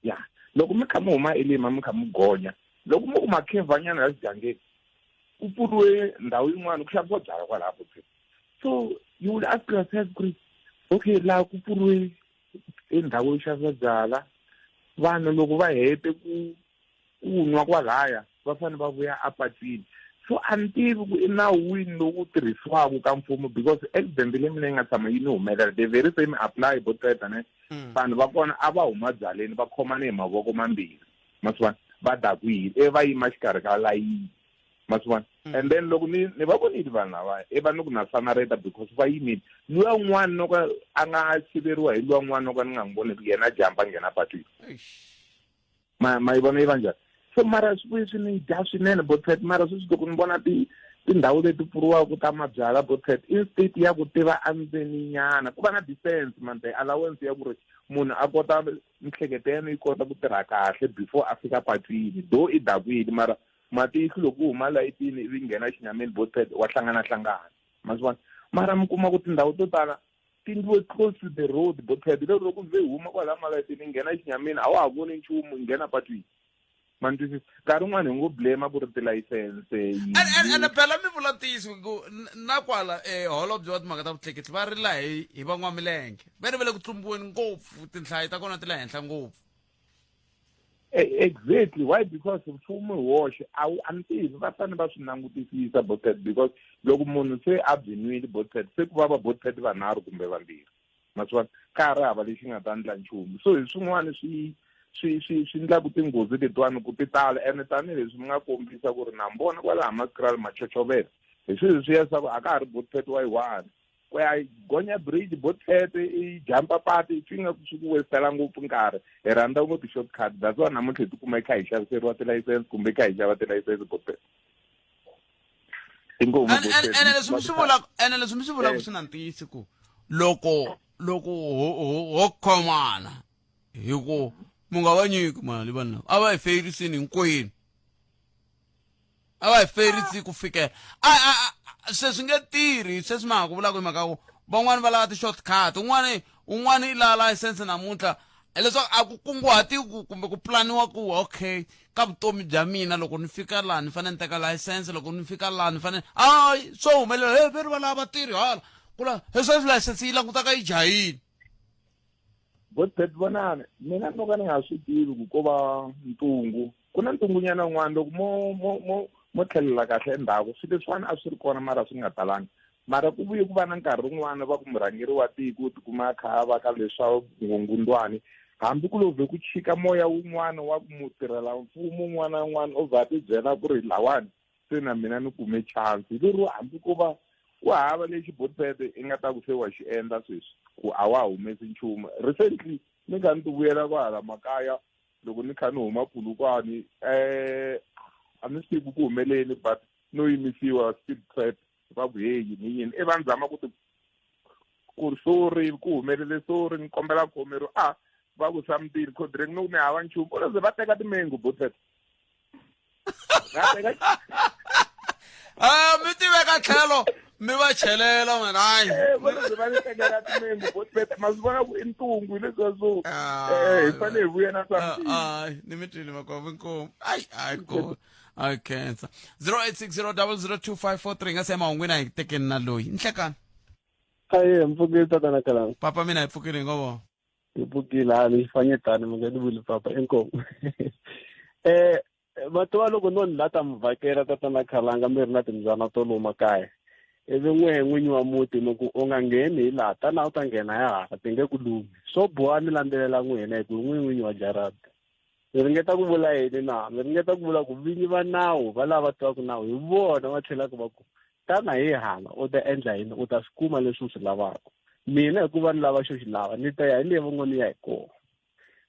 Ya, loko mi kha mi huma Elima mi kha mi gonya, loko mi ku makhevhanyana la xigangeni. Ku pfuriwe ndhawu yin'wana ku xavisiwa byalwa kwalaho botpet. So you will ask yourself ku ri okay, laha ku pfuriwe i ndhawu yo xavisa byala, vanhu loko va hete ku ku nwa kwalaya va fanele va vuya apatwini. So a ni tivi ku i nawu wini lowu tirhisiwaka ka mfumo, because accident leyi mina yi nga tshama yi ni humelela, the very same apply boteta ne. Vanhu va kona a va huma byaleni va khomane hi mavoko mambirhi, ma swi vona, va dakwile, e va yima xikarhi ka layini, ma swi vona. And then loko ni ni va vonile vanhu lava, e va ni ku na sanareta because va yimile, luya un'wana loko a nga siveriwa hi luya un'wana loko ni nga n'wi voneki, yena jamba nghena patwini. Ma ma yi vona yi va njhani? So mara swi vuye swi ni dya swinene botpet. Mara sweswi loko ni vona ti tindhawu leti pfuriwaka ta mabyala botpet, instead ya ku tiva endzeni nyana ku va na distance man, the allowance ya ku ri munhu a kota mihleketo ya yena yi kota ku tirha kahle before a fika patwini, though i dakwile, mara matihlo loko u huma layitini ivi nghena xinyameni botpet wa hlangana hlangana, ma swi vona. Mara mi kuma ku tindhawu to tala ti endliwe close to the road botpet, lero loko ze huma kwalaya malayitini nghena xinyameni a wa ha voni nchumu, nghena patwini, ma ni twisisa. Nkarhi wun'wani hi ngo blame ku ri tilayisense. Ene phela mi vula ntiyiso ku na kwala holobye wa timhaka ta vutleketli va rila hi van'wamilenge, va ri va le ku tlumbiweni ngopfu, tinhlayo ta kona ti le henhla ngopfu. Exactly why? Because mfumo hi woxe a wu, a ni tivi, va fanele va swi langutisisa botpet, because loko munhu se a byi nwile botpet, se ku vava botpet vanharhu kumbe vambirhi, ma swi vona, ka ha ri hava lexi nga ta endla nchumu. So hi swin'wana swi swi swi swi endlaku tinghozi letiwani ku ti tala. Ene tanihileswi mi nga kombisa ku ri na mi vona kwalaha Mascral machochobela, hi swilo leswiya swa ku a ka ha ri botpet wa yi one ku ya gonya bridge botpet i jumpa pati, swi nga swi ku westela ngopfu nkarhi. Hi rhandza ngopfu ti-shortcut, that's why namuntlha hi tikuma hi kha hi xaviseriwa tilayisense kumbe hi kha hi xava tilayisense botpet. Inkomu. Ene leswi mi swi vulaka, ene leswi mi swi vulaka swi na ntiyiso ku loko ho khomana hi ku mi nga va nyiki mali vanhu lava, a va hi feyirisini hinkwenu, a va hi feyirisi ku fikela a se swi nge tirhi. Sweswi ma ha ku vulaka hi mhaka ku van'wani va lava ti-short cut, un'wani un'wani i lava license namuntlha, hileswaku a ku kunguhatiwi ku kumbe ku pulaniwa ku okay, ka vutomi bya mina loko ni fika laha ni fanele ni teka license, loko ni fika laha ni fanele, hayi, swo humelela he ve ri va lava vatirhi hala kula he sweswi license yi langutaka yi jahile. Botpet, vonani, mina no ka ni nga swi tivi ku ko va ntungu, ku na ntungunyana wun'wana loko mo mo mo mo tlhelela kahle endzhaku, swilo leswiwani a swi ri kona mara swi nga talanga. Mara ku vuye ku va na nkarhi wun'wana va ku murhangeri wa tiko u tikuma a kha a va ka leswa vukungundwani, hambi ku lo vhe ku chika moya wun'wana wa ku mutirhela mfumo un'wana na un'wana o vha a tibyela ku ri lawani se na mina ni kume chance hi lero, hambi ko va ku hava lexi botpet i nga ta ku se wa xi endla sweswi ku a wa humesi nchumu. Recently ni kha ni ti vuyela kwahala makaya, loko ni kha ni huma Pulukwani, a ni swi tivi ku humeleni, but no yimisiwa speed trap, va ku hey, yini yini, i va ni zama ku ti ku ri sorry, ku humelele sorry, ni kombela ku khomeriwa, a va ku something codreng, no ni hava nchumu, u ze va teka timengo botpet, va teka. A mi tiveka tlhelo mi va chelela mana, hayi. Va ze va ni tekela timengo botpet, ma swi vona ku i ntungu hi leswiya swo hi fanele hi vuya na something. Hayi, ni mi twile makwavo, inkomu. Ayi hayi ko a khensa 0860002543 nga se emahungwini, a hi tekeni na loyi nhlekani. Aye, mpfukile tatana Kalanga. Papa, mina hi pfukile, hi ngo vona. Hi pfukile, ha ni xifanyetana mi nga ni vuli papa, inkomu. Va tiva loko no ni la ta mi vhakela tatana Khalanga, mi ri na timbyana to luma kaya, ivi n'wehe n'winyi wa muti mi ku u nga ngheni hi laha, tana u ta nghena ya hala, ti nge ku lumi, swo boha ni landzelela n'wina hi ku n'wi n'winyi wa jarata. Mi ringeta ku vula yini na? Mi ringeta ku vula ku vinyi va nawu va lava tivaka nawu hi vona va tlhelaka va ku tana hi hala, u ta endla yini, u ta swi kuma leswi u swi lavaka. Mina hikuva ni lava xo xi lava, ni ta ya hi leyi va ngo ni ya hi kona.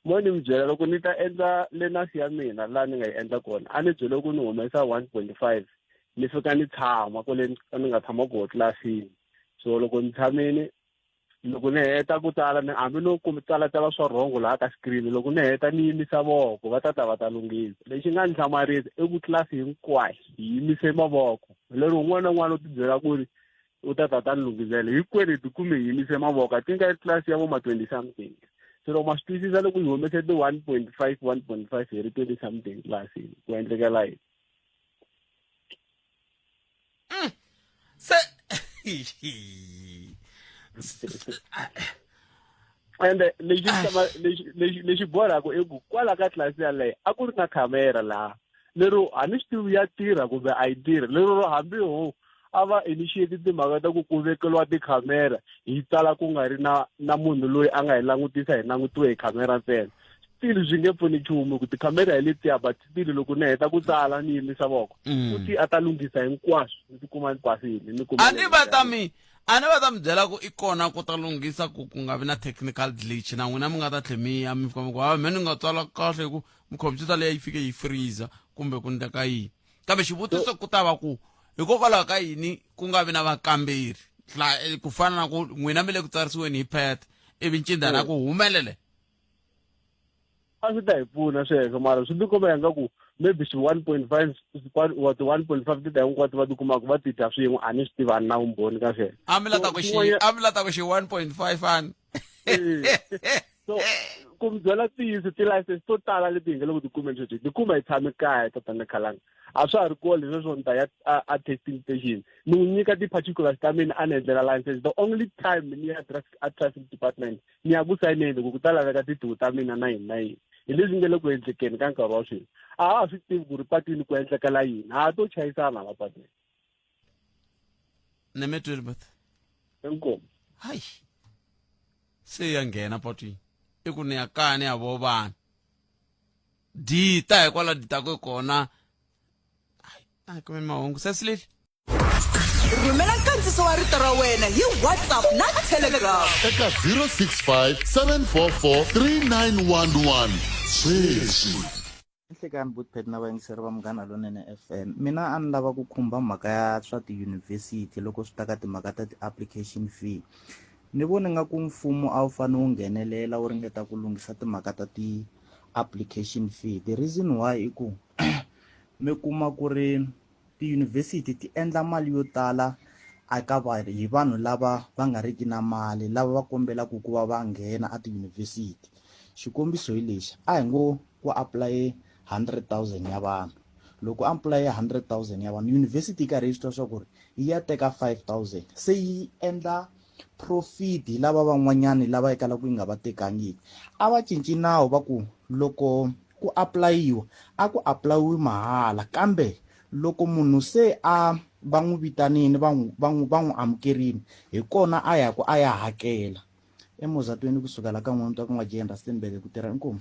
Mo ni mi byela, loko ni ta endla learners ya mina laha ni nga yi endla kona, a ni byele ku ni humesa 1.5, ni fika ni tshama kwale ni nga tshama koho tlilasini. So loko ni tshamini, loko ni heta ku tsala, ni hambi no ku tsalatala swa rhongo laha ka screen, loko ni heta ni yimisa voko, va ta ta va ta lunghisa. Lexi nga ni hlamarisa i ku tlilasi hinkwayo hi yimise mavoko, lero un'wana na un'wana u tibyela ku ri u ta ta ta ni lunghisela. Hinkwenu hi tikume hi yimise mavoko, I think a tlilasi ya vo ma 20 something. So loko ma swi twisisa, loko hi humese ti 1.5 1.5 hi ri 20 something tlilasini, ku endlekela yini? Se Ende lexi lexi lexi lexi borhaka i ku kwala ka tlilasi yaleyo a ku ri na khamera laha lero a ni swi tivi ya tirha kumbe a yi tirhi, lero ro hambi ho a va initiate timhaka ta ku ku vekeliwa tikhamera hi tsala ku nga ri na na munhu loyi a nga hi langutisa, hi langutiwe hi khamera ntsena, still swi nge pfuni nchumu ku tikhamera hi letiya, but still loko ni heta ku tsala ni yimisa voko ku ti a ta lunghisa hinkwaswo, ni tikuma ni pasile ni kuma A ni va ta mi a ni va ta mi byela ku i kona ku ta lunghisa ku ku nga vi na technical glitch, na n'wina mi nga ta tlhe mi ya mi fika mi ku ha me ni nga tsala kahle hi ku mikhompyuta leyi yi fike yi freezer kumbe ku ndleka yini. Kambe xivutiso ku ta va ku hikokwalaho ka yini ku nga vi na vakamberi ku fana na ku n'wina mi le ku tsarisiweni hi pet ivi ncindana ku humelele? A swi ta hi pfuna sweswo, mara swi tikomba ingaku maybe swi 1.5 wa ti 1.5 ti ta hinkwato va tikumaka va ti dya swin'we. A ni swi tivi, a ni na vumbhoni ka sweswo. A mi la ta ku xi a mi la ta ku xi 1.5 ani. So ku mi byela ntiyiso, ti-license to tala leti hi nga le ku ti kumeni sweswi ti kuma hi tshame kaya, tatana Khalanga. A swa ha ri kona leswo ni ta ya a testing station, ni n'wi nyika ti-particulars ta mina, a ni endlela license. The only time ni ya a traffic department, ni ya ku sayineni ku ku ta laveka tiduku ta mina na yini na yini. Hi leswi nge le ku endlekeni ka nkarhi wa sweswi, a ha swi tivi ku ri patwini ku endlekela yini, ha to chayisana la patwini. Ni mi twile but Inkomu. Hayi, se ya nghena patwini i ku ni ya kaya ni ya vo vanhu dita hikwalaho ditaku kona a kume mahungu sesilile. Rhumela nkandziso wa rito ra wena hi WhatsApp na Telegram eka 065 744 3911 sweswi. Nhlikani Bootpet na vayingiseri va Munghana Lonene FM. Mina a ni lava ku khumba mhaka ya swa tiyunivhesiti loko swi ta ka timhaka ta ti-application fee. Ni vona nga ku mfumo a wu fanele wu nghenelela wu ringeta ku lunghisa timhaka ta ti-application fee. The reason why i ku mi kuma ku ri tiyunivhesiti ti endla mali yo tala eka va hi vanhu lava va nga riki na mali, lava va kombelaka ku va va nghena etiyunivhesiti. Xikombiso hi lexi, a hi ngo ku apulaye 100 000 ya vanhu. Loko apulaye 100 000 ya vanhu, yunivhesiti yi karhi yi swi tiva swa ku ri yi ya teka 5000, se yi endla profit hi lava van'wanyani lava yi kalaka yi nga va tekangiki. A va cinci nawu va ku loko ku apulayiwa a ku apulayiwi mahala, kambe loko munhu se a va n'wi vitanini, va n'wi va n'wi va n'wi amukerini, hi kona a ya ku a ya hakela. Emuzatweni kusukela ka n'wamutwa ku nga Jane Rustenburg ku tirha inkomu.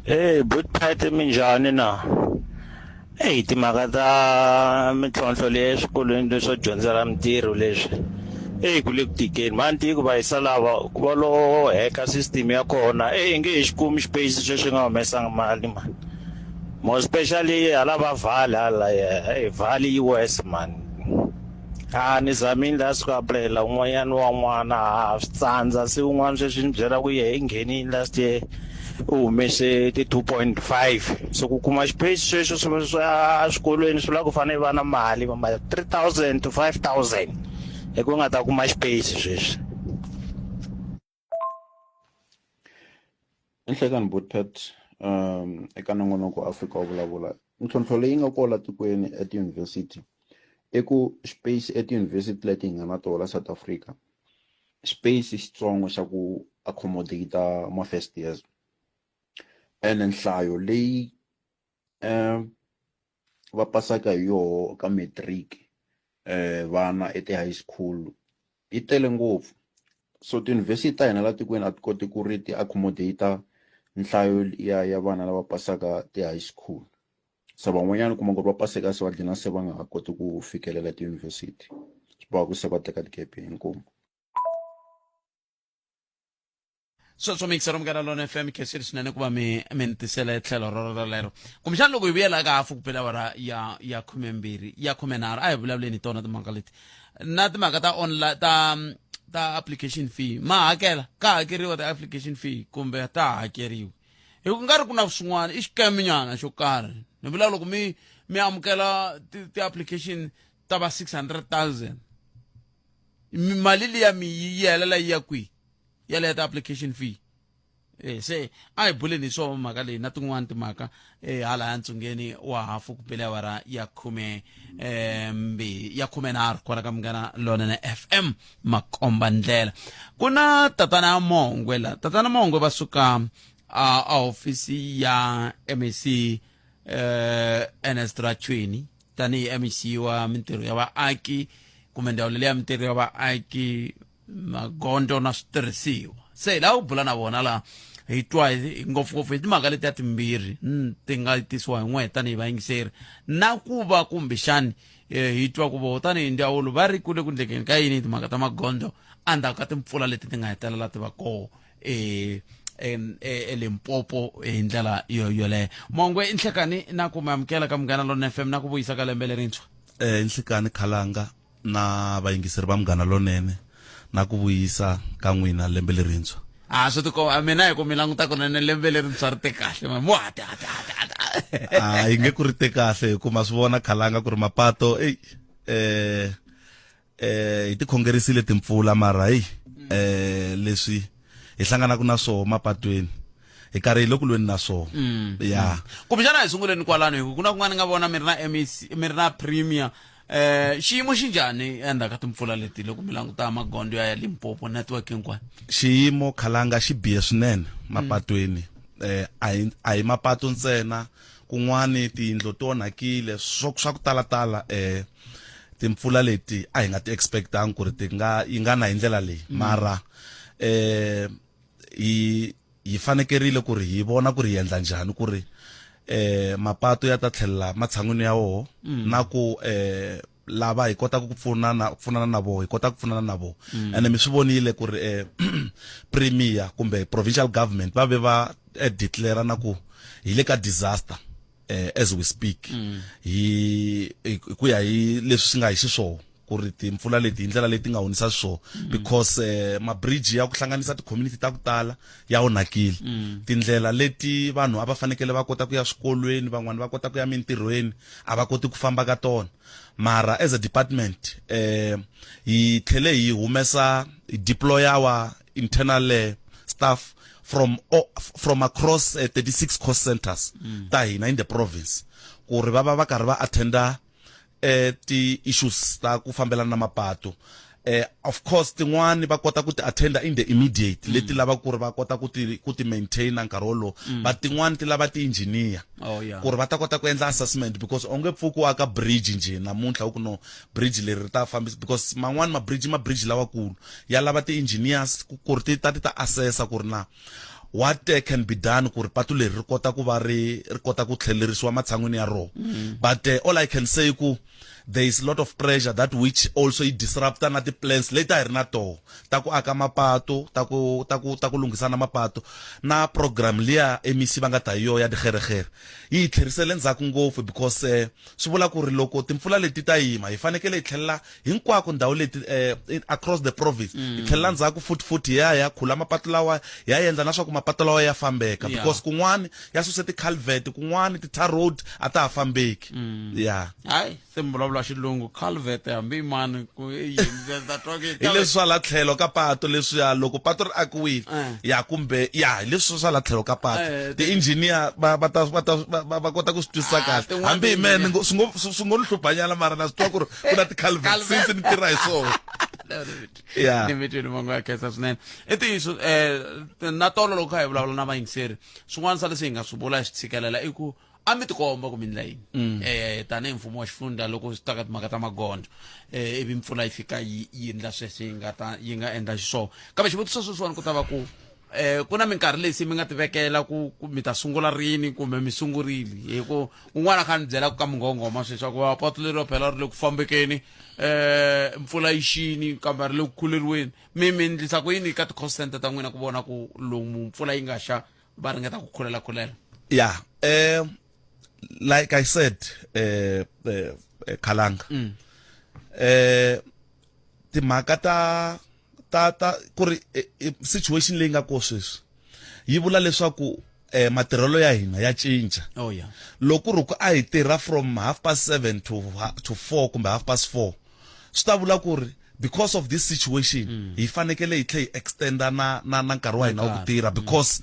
Hey, Bootpat minjhani na? Eyi timhaka ta mintlhontlho leyi eswikolweni leswo dyondzela mintirho leswi, eyi ku le ku tikeni mhani tiku va yisa lava va lo heka system ya kona, eyi nge he xi kumi xipeyisi sweswi nga humesanga mali mani, more especially hala va Vale hala, eyi Vale yi worse mani. A ni zamile last ku apulayela un'wanyana wa n'wana, a swi tsandza, se un'wana sweswi ni byela ku yehe i nghenile last year, u humese ti-2.5, so ku kuma xipeyisi sweswo swi swa eswikolweni swi vula ku fanele va na mali va ma 3000 to 5000 hi ku nga ta kuma xipeyisi sweswi. Nhlekani Bootpet eka nongonoko wa Afrika wa vulavula. Mintlhontlho leyi nga kona tikweni etiyunivhesiti i ku space etiyunivhesiti leti hi nga na tona la South Africa, space xitsongo xa ku accommodate ma first years, ene nhlayo leyi va pasaka hi yoho ka matric vana eti-high school yi tele ngopfu. So tiyunivhesiti ta hina la tikweni a ti koti ku ri ti accommodate nhlayo ya vana lava pasaka ti-high school. Se van'wanyana u kuma ku ri va pase kasi va dlina se va nga ha koti ku fikelela tiyunivhesiti, swi boha ku se va teka ti-gap year. Inkomu. Sweswo mixero Munghana Lona FM, khensile swinene ku va mi mi ni tisela tlhelo roro rolero. Kumbexana loko hi vuyela ka hafu ku bela awara ya 12 ya 13, a hi vulavuleni hi tona timhaka leti na timhaka ta online ta application fee. Ma hakela ka hakeriwa ti-application fee kumbe ta hakeriwi? Hi ku nga ri ku na swin'wana i xikeminyana xo karhi. Ni vula loko mi amukela ti-application ta va 600 000, mali liya mi yi helela yi ya kwihi yaleyo ta application fee? Eh, se a hi buleni hi swona mhaka leyi na tin'wani timhaka eh, hala ya ntsungeni wa hafu ku bele awara ya khume eh, mbi ya khumenharhu kwala ka Munghana Lonene FM makomba ndlela. Ku na tatana Mongwe la, tatana Mongwe va suka a a hofisi ya MEC eh, Ernest Rachoene tanihi MEC wa mintirho ya vaaki kumbe ndzawulo leya mintirho ya vaaki, magondzo na switirhisiwa. Se hi lava ku bula na vona laha, hi twa ngopfungopfu hi timhaka letiya timbirhi ti nga tisiwa hi n'we tanihi vayingiseri, na ku va kumbexani hi twa ku voho tanihi ndzawulo va ri kule ku ndlekeni ka yini hi timhaka ta magondzo endzhaku ka timpfula leti ti nga hetelela ti va koho eLimpopo hi ndlela yo yoleyo. Mongwe, i nhlekani na ku mi amukela ka Munghana Lonene FM na ku vuyisa ka lembe lerintshwa. Nhlekani Khalanga na vayingiseri va Munghana Lonene, na ku vuyisa ka n'wina lembe lerintshwa. A swi tikomba mina hi ku mi languta kunene lembe lerintshwa ri te kahle ma mo hati hati hati hati. A yi nge ku ri te kahle hi ku ma swi vona Khalanga ku ri mapato eyi hi ti khongerisile timpfula mara heyi leswi hi hlanganaka na swoho mapatweni hi karhi hi le ku lweni na swoho. Ya. Kumbexana hi sunguleni kwalano hi ku ku na kun'wana ni nga vona mi ri na MEC, mi ri na premier. Xiyimo xi njhani endzhaku ka timpfula leti loko mi languta magondzo ya Limpopo network hinkwayo? Xiyimo Khalanga xi bihe swinene mapatweni. A hi mapato ntsena, kun'wani tiyindlo ti onhakile, swa ku talatala. Timpfula leti a hi nga ti expectangi ku ri ti nga yi nga na hi ndlela leyi, mara hi fanekerile ku ri hi vona ku ri hi endla njhani ku ri mapato ya ta tlhelela matshan'wini ya woho, na ku lava hi kotaka ku pfunana pfunana na voho hi kota ku pfunana na voho. Ene mi swi vonile ku ri premier kumbe provincial government va ve va declare na ku hi le ka disaster as we speak, hi ku ya hi leswi swi nga hi xiswona ku ri timpfula leti hi ndlela leti nga hunisa xiswona, because mabridge ya ku hlanganisa ti-community ta ku tala ya onhakile. Tindlela leti vanhu a va fanekele va kota ku ya swikolweni, van'wani va kota ku ya mintirhweni, a va koti ku famba ka tona. Mara as a department hi tlhele hi humesa, hi deploy our internal staff from across 36 cost centers ta hina in the province ku ri va va va karhi va attenda ti issues ta ku fambelana na mapato. Of course tin'wani va kota ku ti attenda in the immediate, leti lava ku ri va kota ku ti maintain nkarhi wolowo, but tin'wani ti lava ti-engineer ku ri va ta kota ku endla assessment, because u nge pfuki u aka bridge njhe namuntlha u ku no bridge leri ri ta fambisa, because man'wani ma-bridge, ma-bridge lawakulu ya lava ti-engineers ku ri ti ta ti ta assessa ku ri na what can be done ku ri patu leri ri kota ku va ri kota ku tlhelerisiwa matshan'wini ya rona. But all I can say ku there is a lot of pressure that which also yi disrupta na ti-plans leti a hi ri na toho ta ku aka mapato, ta ku lunghisana mapato, na program liya MEC va nga ta hi yo ya tigeregere yi hi tlherisele ndzhaku ngopfu, because swi vula ku ri loko timpfula leti ta yima hi fanekele hi tlhelela hinkwako ndhawu leti across the province, hi tlhelela ndzhaku futhi futhi hi ya hi ya khula mapato lawa, hi ya endla na swa ku mapato lawa ya fambeka, because kun'wani ya suse ti-culvert, kun'wani ti-tar road a ta ha fambeki ya. Hayi, se mi vulavula xilungu, culvert hambi mani ku i yini? Ta twa hi leswi swa la tlhelo ka pato, leswiya loko pato ri akiwile ya kumbe ya hi leswi swa la tlhelo ka pato. Ti-engineer va ta va ta va kota ku swi twisisa kahle. Tin'wana hambi hi mehe ni ti-engineer. Swi ngo ni hluphanyana, mara na swi twa ku ri ku na ti-culvert since ni tirha hi swona ya. Ni mitweni mango ya khensa swinene. I ntiyiso, na tolo loko kha hi vulavula na vayingiseri, swin'wana swa leswi hi nga swi vula hi swi tshikelela i ku a mi tikomba ku mi ndla yini tanihi mfumo wa xifundza loko swi ta ka timhaka ta magondzo, ivi mpfula yi fika yi endla sweswi yi nga ta yi nga endla xiswona. Kambe xivutiso sweswiwani ku ta va ku ku na minkarhi leyi se mi nga tivekela ku mi ta sungula rini kumbe mi sungurile, hi ku un'wana kha ni byela ku ka munghonghoma sweswi ku va patu leri phela ri le ku fambekeni, mpfula yi xini kambe ri le ku khuleriweni, mi ndlisa ku yini ka ti-cost center ta n'wina ku vona ku lomu mpfula yi nga xa va ringeta ku khulela khulela? Yeah, like I said, Khalanga, timhaka ta ku ri situation leyi nga ko sweswi yi vula leswaku matirhelo ya hina ya cinca. Oh yeah. Loko ri ku a hi tirha from 7:30 to 4 kumbe 4:30, swi ta vula ku ri because of this situation mm. hi fanekele hi tlhe hi extenda na na na nkarhi wa hina wa ku tirha mm. because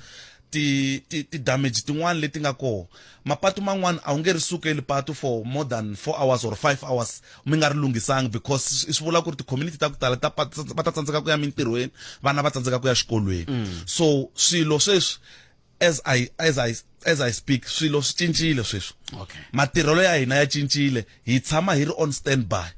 ti ti ti damage tin'wana leti nga kona mapatu man'wana a wu nge ri sukeli patu for more than 4 hours or 5 hours mi nga ri lunghisangi because swi vula ku ri ti-community ta ku tala ta va ta tsandzeka ku ya mintirhweni vana va tsandzeka ku ya xikolweni mm. so swilo sweswi as i as i as i speak swilo swi cincile sweswi okay. matirhelo ya hina ya cincile hi tshama hi ri on standby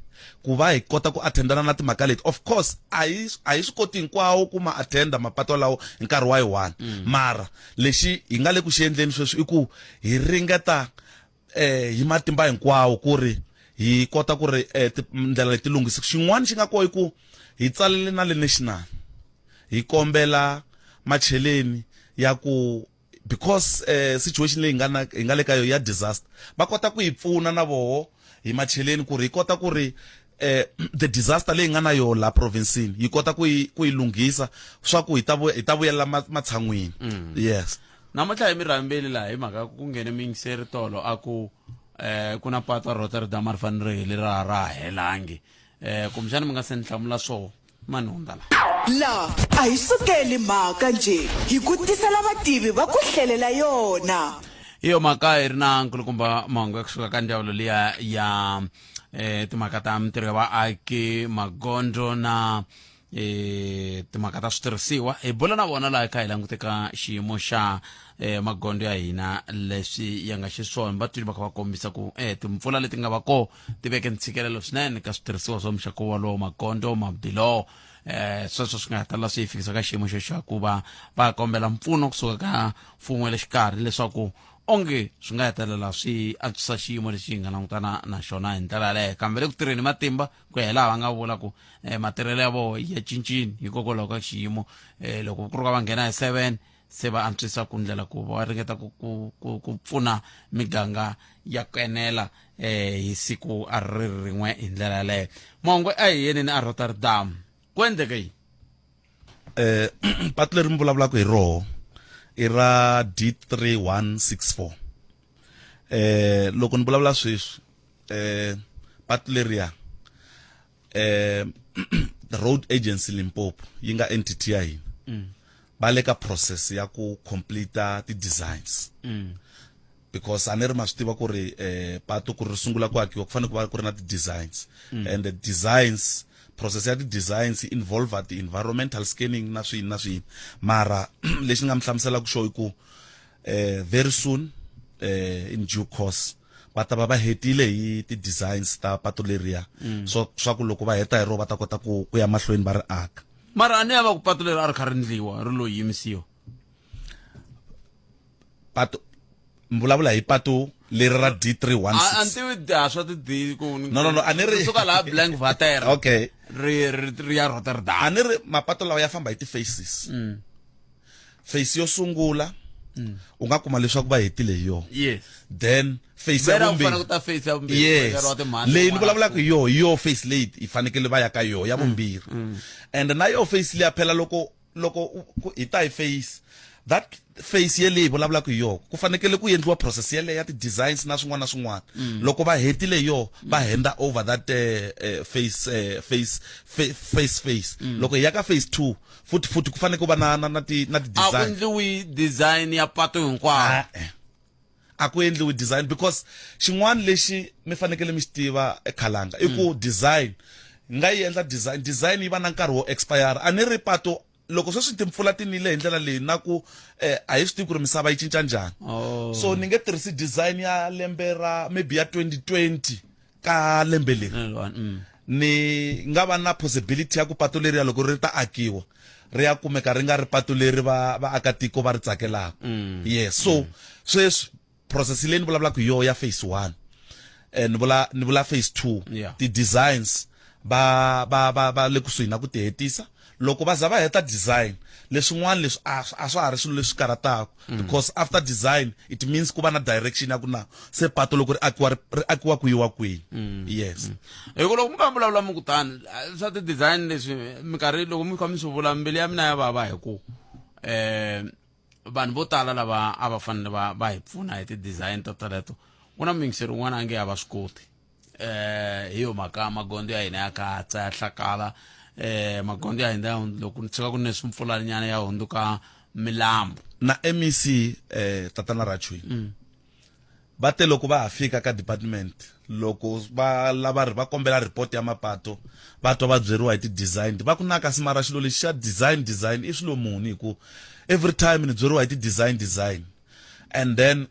ku va hi kota ku attendana na timhaka leti of course a hi a hi swi koti hinkwawo ku ma attenda mapato lawo hi nkarhi wa yi one mm. mara lexi hi nga le ku xi endleni sweswi i ku hi ringeta eh hi matimba hinkwawo ku ri hi kota ku ri eh, ndlela leti lunghisa xin'wana xi nga kona i ku hi tsalele na le national hi kombela macheleni ya ku because eh, situation leyi nga na hi nga le ka yo ya disaster va kota ku hi pfuna na voho hi macheleni ku ri hi kota ku ri eh the disaster leyi nga na yo la province yi kota ku yi ku yi lunghisa swa ku hi ta hi ta vuyela matshan'wini mm. yes namuntlha hi mi rhambeli laha hi mhaka ku nghene miyingiseri tolo a ku eh ku na patu Rotterdam a ri fanele ri hele ra ra helangi eh kumbexana mi nga se ni hlamula swoho mani hundza la La a hi sukeli mhaka njhe hi ku tisela vativi va ku hlelela yona. Hi yo mhaka hi ri na nkulukumba mahungu ya kusuka ka ndzawulo liya ya eh timhaka ta mintirho ya vaaki magondzo na eh timhaka ta switirhisiwa hi bula na vona laha kha hi langute ka xiyimo xa eh magondzo ya hina leswi ya nga xiswona va twile va kha va kombisa ku eh timpfula leti nga va kona ti veke ntshikelelo swinene ka switirhisiwa swa muxaka wolowo magondzo mabiloho eh sweswo swi nga hetelela swi yi fikisa ka xiyimo xo xa ku va va kombela mpfuno kusuka ka mfumo wa le xikarhi leswaku onge swi nga hetelela swi antswisa xiyimo lexi hi nga langutana na xona hi ndlela yaleyo kambe le ku tirheni matimba ku ya hi laha va nga vula ku eh, matirhelo ya vona ya cincini hikokwalaho ka xiyimo eh, loko ku ri ka va nghena hi 7 se va antswisa ku ndlela ku va ringeta ku ku ku ku pfuna miganga ya ku enela eh hi siku a ri ri rin'we hi ndlela yaleyo mongwe a hi yeneni a Rotterdam ku endleke yini eh patu leri mi vulavulaka hi roho i ra D3164 eh loko ni vulavula sweswi eh patu leriya eh the road agency Limpopo yi nga entity ya hina mm. va le ka process ya ku complete ti designs mm. because a ni ri ma swi tiva ku ri eh patu ku ri sungula ku akiwa ku fanele ku va ku ri na ti designs mm. and the designs process ya ti designs involve ti environmental scanning na swini na swini mara lexi nga mi hlamuselaka xo i ku eh very soon eh in due course va ta va va hetile hi ti-designs ta patu leriya mm. so swa ku loko va heta hi ro va ta kota ku ku ya mahlweni va ri aka mara a ni ya va ku patu leri a ri kha ri ndliwa ri lo yimisiwa patu mi vulavula hi patu leri ra D316 a ni tivi a swa ti-D ku no no no a ni ri suka laha blank vater okay ri ri ri ya Rotterdam a ni ri mapato lawa ya famba hi ti-faces mm. face yo sungula mm. u nga kuma leswaku va hetile hi yona yes then face ya vumbirhi ta face ya vumbirhi yes leyi ni vulavulaka hi yona hi yo face leyi yi fanekele va ya ka yona ya mm. vumbirhi mm. and na yo face liya phela loko loko hi ta hi face that face yeleyi vulavulaka hi yona ku fanekele ku endliwa process yeleyo ya ti-designs na swin'wana na swin'wana mm. loko va hetile yo va handa over that uh, face uh, face face face mm. loko hi ya ka face 2 futhi futhi ku fanele ku va na na na ti na ti a ku design endliwi design ya pato hinkwayo Ah, eh. a ku endliwi design because xin'wana lexi mi fanekele mi xi tiva ekhalanga i ku design hi nga yi endla design design yi va na nkarhi wo expire a ni ri pato loko sweswi timpfula ti nile hi ndlela leyi na ku eh, a hi swi tivi ku ri misava yi cinca njhani Oh. so ni nge tirhisi design ya lembe ra maybe ya 2020 ka lembe leri mm. ni nga va na possibility ya ku patu leriya loko ri ta akiwa ri ya kumeka ri nga ri patu leri va vaakatiko va ri tsakelaka mm. yes so mm. sweswi process leyi ni vulavulaka hi yoho ya phase 1 eh, ni vula ni vula phase 2 yeah. ti designs va va va va le kusuhi na ku ti hetisa loko va za va heta design leswin'wana leswi a a swa ha ri swilo leswi karhataka mm. because after design it means ku va na direction ya ku na se pato loko ri akiwa ri akiwa ku yiwa kwini mm. yes mm. hi ku loko mi kha mi vulavula mi ku tani swa ti-design leswi minkarhi loko mi kha mi swi vula mbilu ya mina ya vava hi ku um vanhu vo tala lava a va fanele va va hi pfuna hi ti-design to teleto ku na muyingiseri un'wana a nge a va swi koti eh hi yo mhaka magondzo ya hina ya katsa ya hlakala eh magondzo ya hina ya loko tshuka ku ne swimpfulanyana ya hundzuka milambu na MEC eh tatana Rachwini mm. Va te loko va ha fika ka department, loko va lava va kombela report ya mapato, va twa va byeriwa hi ti-design. Va ku na kasi mara xilo lexi xa design design i swilo muni hi ku every time ni byeriwa hi ti-design design. And then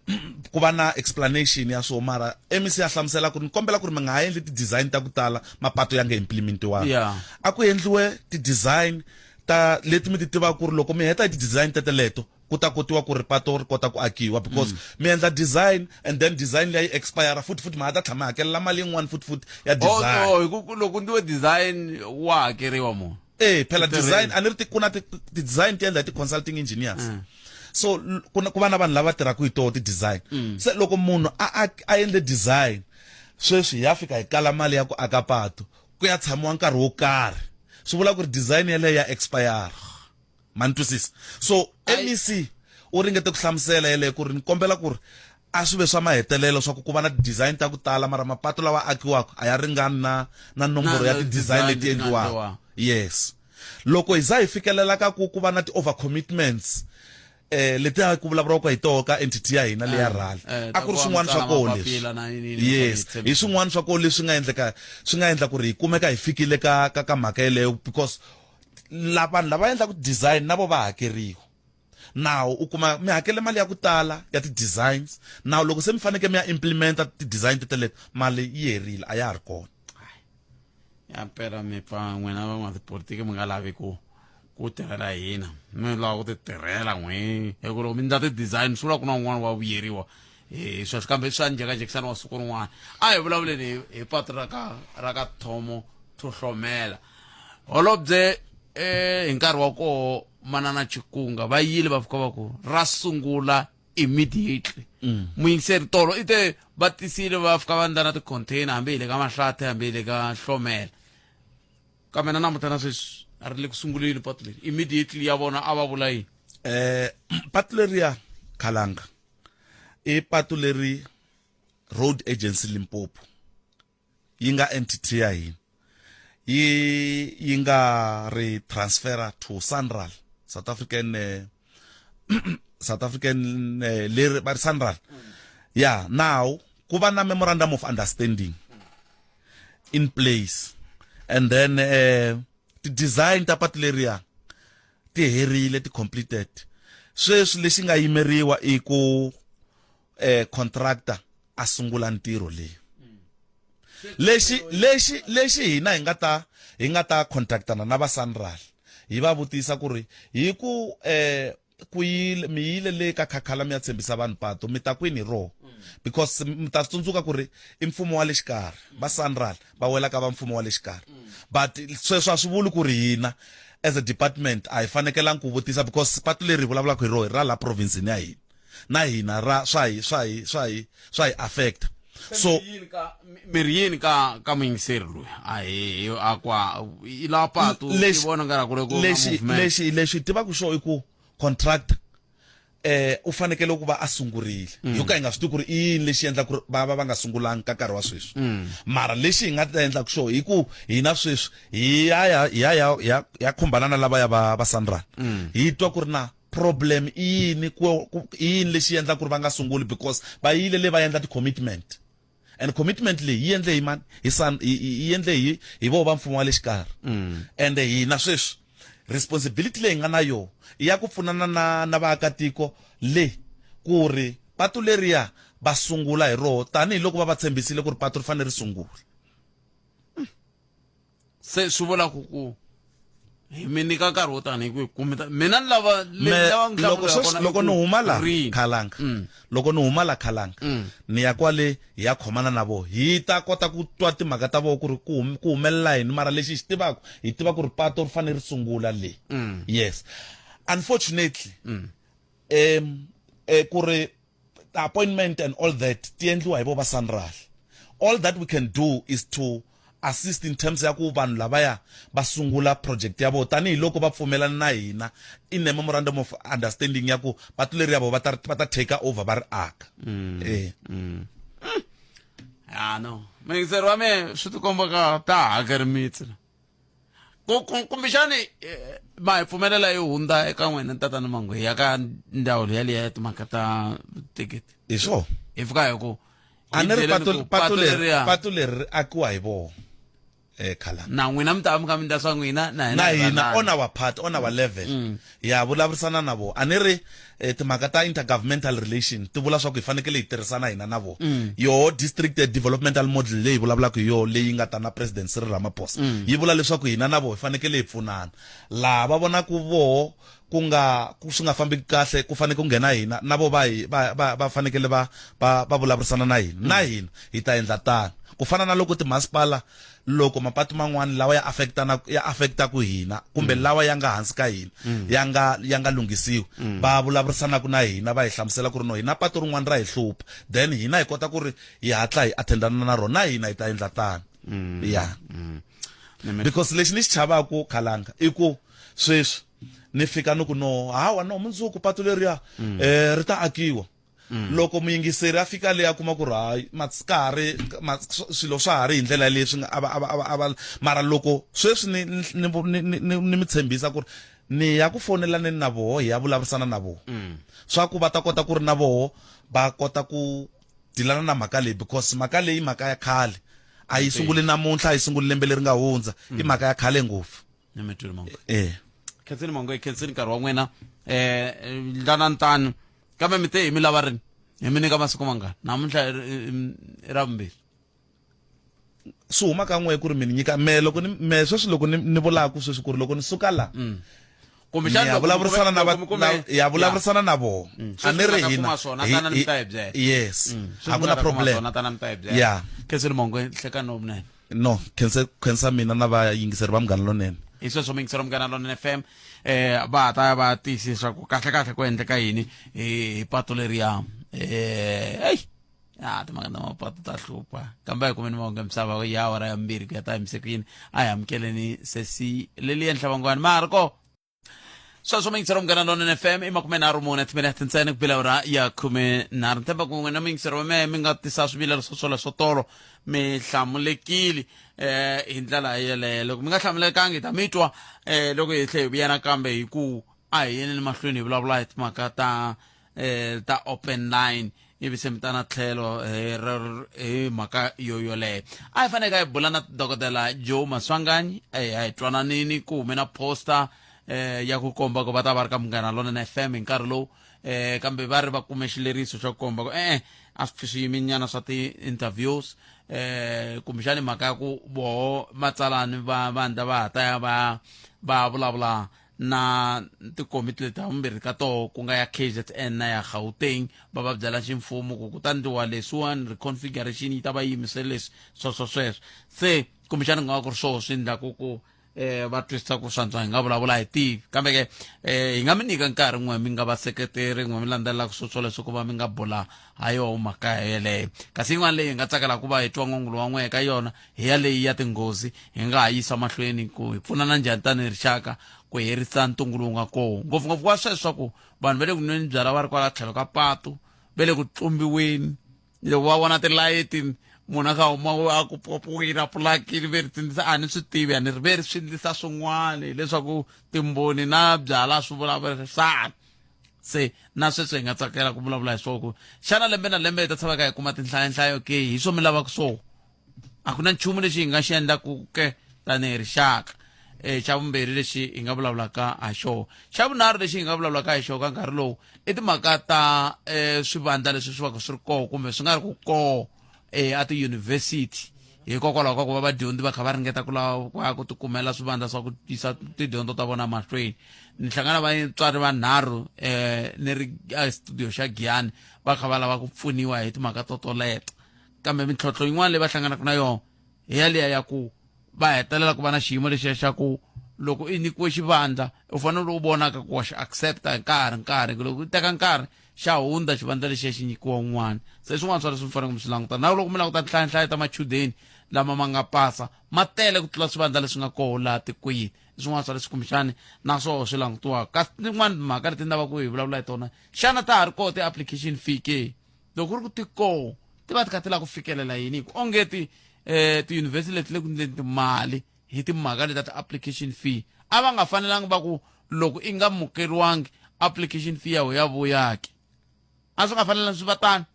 ku va na explanation ya swo mara MEC ya hlamusela ku ri ni kombela ku ri mi nga ha endli ti-design ta ku tala mapato ya nga implementiwanga. Yeah. A ku endliwe ti-design ta leti mi ti tivaka ku ri loko mi heta hi ti-design teteleto ku ta kotiwa ku ri pato ri kota ku akiwa because mm. mi endla design and then design leyi expire futhi futhi ma ha ta tlhela mi hakelela mali yin'wana futhi futhi ya design oh, oh, hi loko ndiwe design wa hakeriwa mo eh phela design a ni ri ti kuna ti design ti endla hi ti consulting engineers mm. so ku va na vanhu lava tirhaka hi toho ti-design mm. se loko munhu a a endle design sweswi hi ya fika hi kala mali ya ku aka pato ku ya tshamiwa nkarhi wo karhi swi vula ku ri design yeleyo ya expire ma ni twisisa so mec u ringete ku hlamusela yeleyo ku ri ni kombela ku ri a swi ve swa mahetelelo swa ku ku va na ti-design ta ku tala mara mapato lawa akiwaka a ya ringani na na nomboro ya ti-design leti endliwaka yes loko hi za hi fikelela ka ku ku va na ti-over commitments eh leti a ku vulavuriwaka hi toho ka entity ya hina leya eh, rally eh, a ku ri swin'wana swa koho leswi yes hi swin'wana swa koho leswi nga endleka swi nga endla ku ri hi kumeka hi fikile ka ka ka mhaka yeleyo because la vanhu lava endlaka design na vo va hakeriwa now u kuma mi hakele mali ya ku tala ya ti-designs now loko se mi fanekele mi ya implementa ti-design teteleto mali yi herile a ya ha ri kona ya mpela mi pfa n'wina van'watipolitiki mi nga lavi ku ku tirhela hina mi lava ku ti tirhela n'we hi ku loko mi ndla ti-design swi vula ku na un'wana wa vuyeriwa hi sweswo kambe swa njhekanjhekisana wa siku rin'wana a hi vulavuleni hi patu ra ka ra ka thomo thohlomela holobye eh hi nkarhi wa koho manana chikunga va yile va fika va ku ra sungula immediately mm. muyingiseri tolo i te va tisile va fika va ndla na ti-container hambi hi le ka mahlate hambi hi le ka hlomela kambe na namuntlha na sweswi a ri le ku sunguleni patu leri immediately ya vona a va vula yini eh patu leriya khalanga i patu leri road agency limpopo yi nga entity ya hina yi yi nga ri transfera to sanral south african eh, south african eh, leri va ri sanral yeah now ku va na memorandum of understanding in place and then eh, ti-design ta patu leriya ti herile ti completed sweswi lexi nga yimeriwa i ku eh contractor a sungula ntirho leyi lexi lexi lexi hina hi nga ta hi nga ta contactana na va Sanral hi va vutisa ku ri hi ku eh ku yile mi yile le ka khakhala mi ya tshembisa vanhu pato mi ta kwini hi roho because mi ta tsundzuka ku ri i mfumo wa le xikarhi va Sanral va wela ka va mfumo wa le xikarhi but sweswo a swi vuli ku ri hina as a department a hi fanekelanga ku vutisa because patu leri hi vulavulaka hi roho hi ra la province ya hina na hina ra swa hi swa hi swa hi swa hi affect so mi ri yini ka ka muyingiseri loyi a hi a kwa i lava patu i vona nga ra ku le ku lexi lexi lexi tivaka xo i ku contract eh u fanekele ku va a sungurile mm. yo ka hi nga swi tivi ku ri i yini lexi endla ku ri va va va nga sungulangi ka nkarhi wa sweswi mm. mara lexi hi nga ta endlaka xo hi ku hina sweswi hi ya ya ya ya ya khumbana na lava ya va va Sanral mm. hi twa ku ri na problem i yini ku i yini lexi endla ku ri va nga sunguli because va yile le va endla ti-commitment and commitment leyi yi endle hi mani hi san yi endle hi hi vo va mfumo wa le xikarhi mm. and hina sweswi responsibility leyi nga na yona i ya ku pfunana na na vaakatiko le ku ri patu leriya va sungula hi roho tanihiloko va va tshembisile ku ri patu ri fanele ri sungula se swi vula ku ku hi mi nyika nkarhi wo tani hi kwihi kumbe mina ni lava loko loko ni huma la khalanga mm. loko ni huma la khalanga mm. ni ya kwale hi ya khomana na vona hi ta kota ku twa timhaka ta vona ku ri ku humelela yini mara lexi hi xi tivaka hi tiva ku ri pato ri fanele ri sungula le mm. yes unfortunately um eh, ku ri the appointment and all that ti endliwa hi vo va sanral all that we can do is to assist in terms ya ku vanhu lavaya va sungula project ya vona tanihiloko va pfumelana na hina in a memorandum of understanding ya ku patu leri ya vona va ta va ta take over va ri aka mm. eh mm. Ya no. Muyingiseri wa mehe swi tikomba ka ta hakeri mitsi la. Ku ku kumbexani eh, ma hi pfumelela yi hundza eka n'wina tatana Mangwe hi ya ka ndzawulo yaliya ya timhaka ta thikithi. Hi swona. Hi fika hi ku A ni ri hi byeleni patu ku patu leri leriya patu leri ri akiwa hi vona eh khala. na n'wina mi ta va mi kha mi endla swa n'wina na hina na hi hina rhandzana. on our part on our level ya vulavurisana na vona a ni ri eh, timhaka ta intergovernmental relation ti vula swa ku hi fanekele hi tirhisana hina na vona yoho district developmental model leyi vulavulaka hi yoho leyi nga ta na president Cyril Ramaphosa yi vula leswaku hina na vona hi fanekele hi pfunana laha va vonaka voho ku nga ku swi nga fambiki kahle ku fanele ku nghena hina na vo va hi va va va fanekele va va va vulavurisana na hina na hina hi ta endla tano ku fana na loko timasipala loko mapatu man'wana lawa ya affectana ya affectaku hina kumbe lawa ya nga hansi ka hina ya nga ya nga lunghisiwi va vulavurisanaka na hina va hi hlamusela ku ri no hina patu rin'wana ra hi hlupha then hina hi kota ku ri hi hatla hi attendana na rona na hina hi ta endla tano ya because lexi ni xi chavaku khalanga i ku sweswi ni fika ni ku no hawa no mundzuku patu leriya eh ri ta akiwa loko muyingiseri a fika le a kuma ku ri hayi matsikari swilo swa ha ri hi ndlela leyi swi nga a va a va a va a va mara loko sweswi ni ni ni ni ni ni mi tshembisa ku ri ni ya ku fonelaneni na voho hi ya vulavurisana na voho swa ku va ta kota ku ri na voho va kota ku dilana na mhaka leyi because mhaka leyi mhaka ya khale a yi sunguli namuntlha a yi sunguli lembe leri nga hundza i mhaka ya khale ngopfu ni mi twile mongo eh khensini mongo khensini nkarhi wa n'wina eh ndlana ntani kambe mi te hi mi lava rini hi mi nyika masiku mangani namuntlha i ra vumbirhi swi huma ka n'we ku ri mi ni nyika me loko ni me sweswi loko ni ni vulaku sweswi ku ri loko ni suka la kumbexana ni ya loko mi vulavurisana na va loko mi kume- na- ya vulavurisana na vona a ni Sweswi ri mi nga ta hina kuma swona, hi- tana ni hi- ta hi byela. yes Sweswi a ku mi na nga ta kuma problem swona, tana mi ta hi byela. ya khensini mongo nhlekani lowunene no khensa khensa mina na vayingiseri va munghana lonene hi sweswo muyingiseri munghana lonene fm eh va ta va tiyisisa ku kahle kahle ku endleka yini hi patu leriya eh ei a timhaka ta mapatu ta hlupha kambe a hi kumeni mahungu ya misava ya awara ya mbirhi ku ya ta yimisekini a hi amukeleni sesi leliya ntlhavangwani ma ha ri ko sweswo muyingiseri munghana lonene fm i 34 timinete ntsena ku bila ura ya 13 ni tshemba ku n'wina muyingiseri wa mehe mi nga tisa swivilelo swo swoleswo tolo mi hlamulekile eh hi ndlela yeleyo loko mi nga hlamulekangi hi ta mi twa eh loko hi tlhe hi vuya nakambe hi ku a hi yeneni mahlweni hi vulavula hi timhaka ta eh ta open line ivi se mi ta na tlhelo hi hi mhaka yo yoleyo a hi faneke hi bula na dokodela joe maswanganyi eh a hi twananini ku hume na poster eh ya ku komba ku va ta va ri ka munghana lonene fm hi nkarhi lowu eh kambe va ri va kume xileriso xa ku komba ku e-e a swi pfi swi yiminyana swa ti-interviews eh kumbexani mhaka ya ku voho matsalani va vandla va ha ta ya va va vulavula na tikomiti leti havumbirhi ka toho ku nga ya KZN na ya Gauteng va va byela ximfumo ku ku ta ndliwa leswiwani reconfiguration yi ta va yimise leswi sweswo sweswo se kumbexana ku nga va ku ri swoho swi endlaku ku eh va twisisa ku swantswa hi nga vulavula hi tivi kambe ke eh hi nga mi nyika nkarhi n'we mi nga vaseketeri n'we mi landzelelaka swilo swoleswo ku va mi nga bula ha yoho mhaka yeleyo kasi yin'wana leyi hi nga tsakela ku va hi twa n'wangulo wa n'we eka yona hi yaleyi ya tinghozi hi nga ha yisa mahlweni ku hi pfunana njhani tanihi rixaka ku herisa ntungu lowu nga koho ngopfungopfu wa sweswo swa ku vanhu va le ku nweni byala va ri kwala tlhelo ka patu va le ku tlumbiweni loko va vona tilayiti munhu a kha huma a ku popiwile a pulakile ve ri tindlisa a ni swi tivi a ni ri ve ri swi ndlisa swin'wana hileswaku timbhoni na byala swi vulavurisana se na sweswo hi nga tsakela ku vulavula hi swona ku xana lembe na lembe hi ta tshama kha hi kuma tinhlayanhlayo ke hi swo mi lavaka swona a ku na nchumu lexi hi nga xi endlaku ke tanihi rixaka um xa vumbirhi lexi hi nga vulavulaka ha xona xa vunharhu lexi hi nga vulavulaka hi xona ka nkarhi lowu i timhaka ta um swivandla leswi swi vaka swi ri koho kumbe swi nga ri ku koho um a tiyunivhesiti hikokwalaho ka ku va vadyondzi va kha va ringeta ku lava ku ya ku tikumela swivandla swa ku yisa tidyondzo ta vona mahlweni ni hlangana vatswari vanharhu um ni ri a studio xa giyani va kha va lava ku pfuniwa hi timhaka to toleto kambe mintlhontlho yin'wana leyi va hlanganaka na yona hi yaliya ya ku va hetelela ku va na xiyimo lexiya xa ku loko i nyikiwe xivandla u fanele u vonaka ku wa xi accepta hi nkarhi nkarhi loko u teka nkarhi xa hundza xivandla lexiya xi nyikiwa un'wana se swin'wana swa leswi mi faneleke mi swi languta na loko mi languta tinhlayanhlaya ta machudeni lama ma nga pasa ma tele ku tlula swivandla leswi nga koho laha tikweni i swin'wana swa leswi kumbexani na swoho swi langutiwaka kasi tin'wana timhaka leti ni lavaka ku hi vulavula hi tona xana ta ha ri koho ti-application fee ke loko ku ri ku ti koho Ti va ti kha ti lava ku fikelela yini? Hi ku onge ti eh tiyunivhesiti leti le ku endleni timali hi timhaka leta ti-application fee. A va nga fanelangi va ku loko i nga mukeriwangi application fee ya wena ya vuya ke. A swi nga fanelangi swi va tano.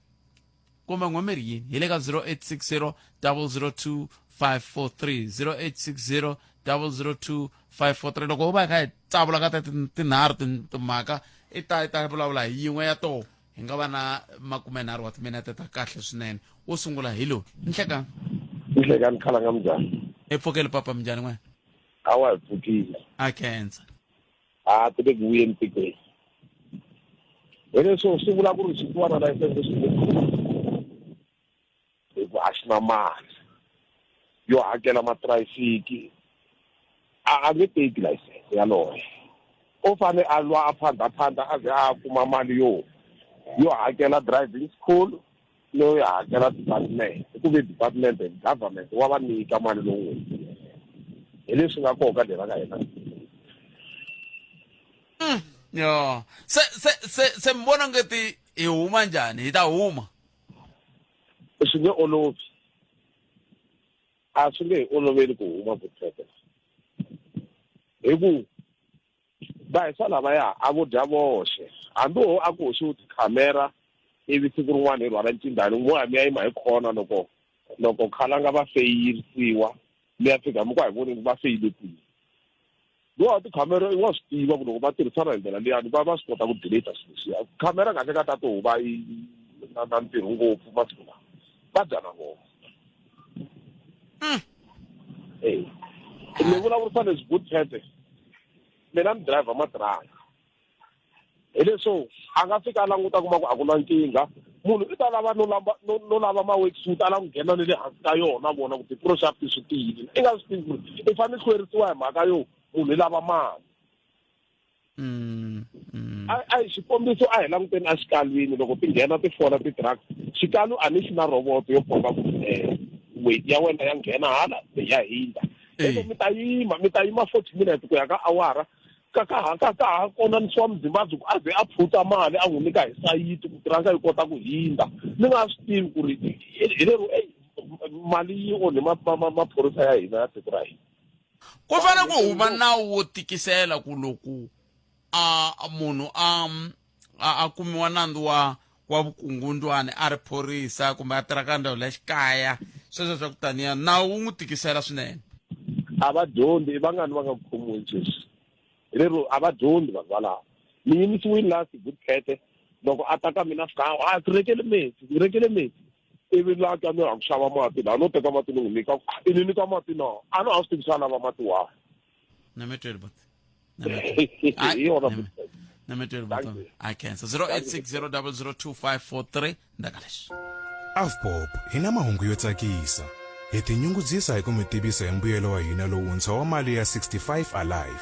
Kumbe n'we mi ri yini? Hi le ka 0860 002 543 0860 002 543. Loko ho va hi kha hi tsavula ka tinharhu timhaka i ta i ta vulavula hi yin'we ya toho hi nga va na makumenharhu wa timinete ta kahle swinene. Wo sungula hi lowu. Nhlekani. Nhlekani Khalanga minjhani? Hi pfukeli papa minjhani n'wena? Awa hi pfukile. A khensa. A ti le ku vuyeni tikweni. Hi leswo swi vula ku ri xisiwana layisense swi nge hi ku a xi na mali yo hakela matirayifiki a nge teki layisense yaloye. U fane a lwa a phanda-phanda a ze a kuma mali yo yo hakela driving school no ya hakela department ku ve department government wa va nyika mali lowu n'hweti hi leswi nga koka lera ka hina. Yo se se se se mi vona ngeti hi huma njhani? Hi ta huma? Swi nge olovi, a swi nge hi oloveli ku huma vutseke hi ku va hisa lavaya a vo dya voxe hambi ho a ku hoxiwe tikhamera ivi siku rin'wana hi rhwala ncindani mo ya mi ya yima hi khona loko loko khalanga va feyirisiwa mi ya fika mi ku a hi voneni va feyile kwihi. Lowa tikhamera wa swi tiva ku loko va tirhisana hi ndlela liyani va va swi kota ku delete swilo leswiya. Khamera kahle ka ta to va yi na na ntirho ngopfu masiku lawa va dya na vona. E ni vulavurisa leswi good pete mina ni driver matiraka hi leswo a nga fika a languta kuma ku a ku na nkingha munhu i ta lava no lava no no lava ma-worksuit a lava ku nghena ni le hansi ka yona vona ku ti-pro shaft swi tiyile i nga swi tivi ku ri i fanele hlwerisiwa hi mhaka yo munhu i lava mali. A hi xikombiso a hi languteni exikalwini loko ti nghena ti fola ti-trucks xikalu a ni xi na roboto yo komba ku weight ya wena ya nghena hala ya hindza loko mi ta yima mi ta yima 40 minutes ku ya ka awara ka ka ha ka ka ha konanisiwa Mzimbazi ku a ze a phutsa mali a n'wi nyika hi sayiti ku tiranga yi kota ku hindza ni nga swi tivi ku ri hi lero eyi mali yi onhe maphorisa ya hina ya tiko ra hina. Ku fanele ku huma nawu wo tikisela ku loko a munhu a a kumiwa nandzu wa wa vukungundwani a ri phorisa kumbe a tirha ka ndhawu ya xikaya sweswo swa ku taniya nawu wu n'wi tikisela swinene. A va dyondzi i vangani va nga ku khomiweni sweswi hi lero a va dyondzi vanhu valavo ni yimisiwile last good phete loko a ta ka mina fika a ku rekele metsi ku rekele metsi ivi la ka ni ha ku xava mati laha no teka mati ni n'wi nyika i ni nyika mati na a no a swi tivisa lava mati wahi. Na mi tweli bot. Hi yona. Na mi tweli bot. I cancer 0860002543 ndaka leswi. AVBOB hi na mahungu yo tsakisa. Hi tinyungubyisa hi ku mi tivisa hi mbuyelo wa hina lowuntshwa wa mali ya 65 Alive.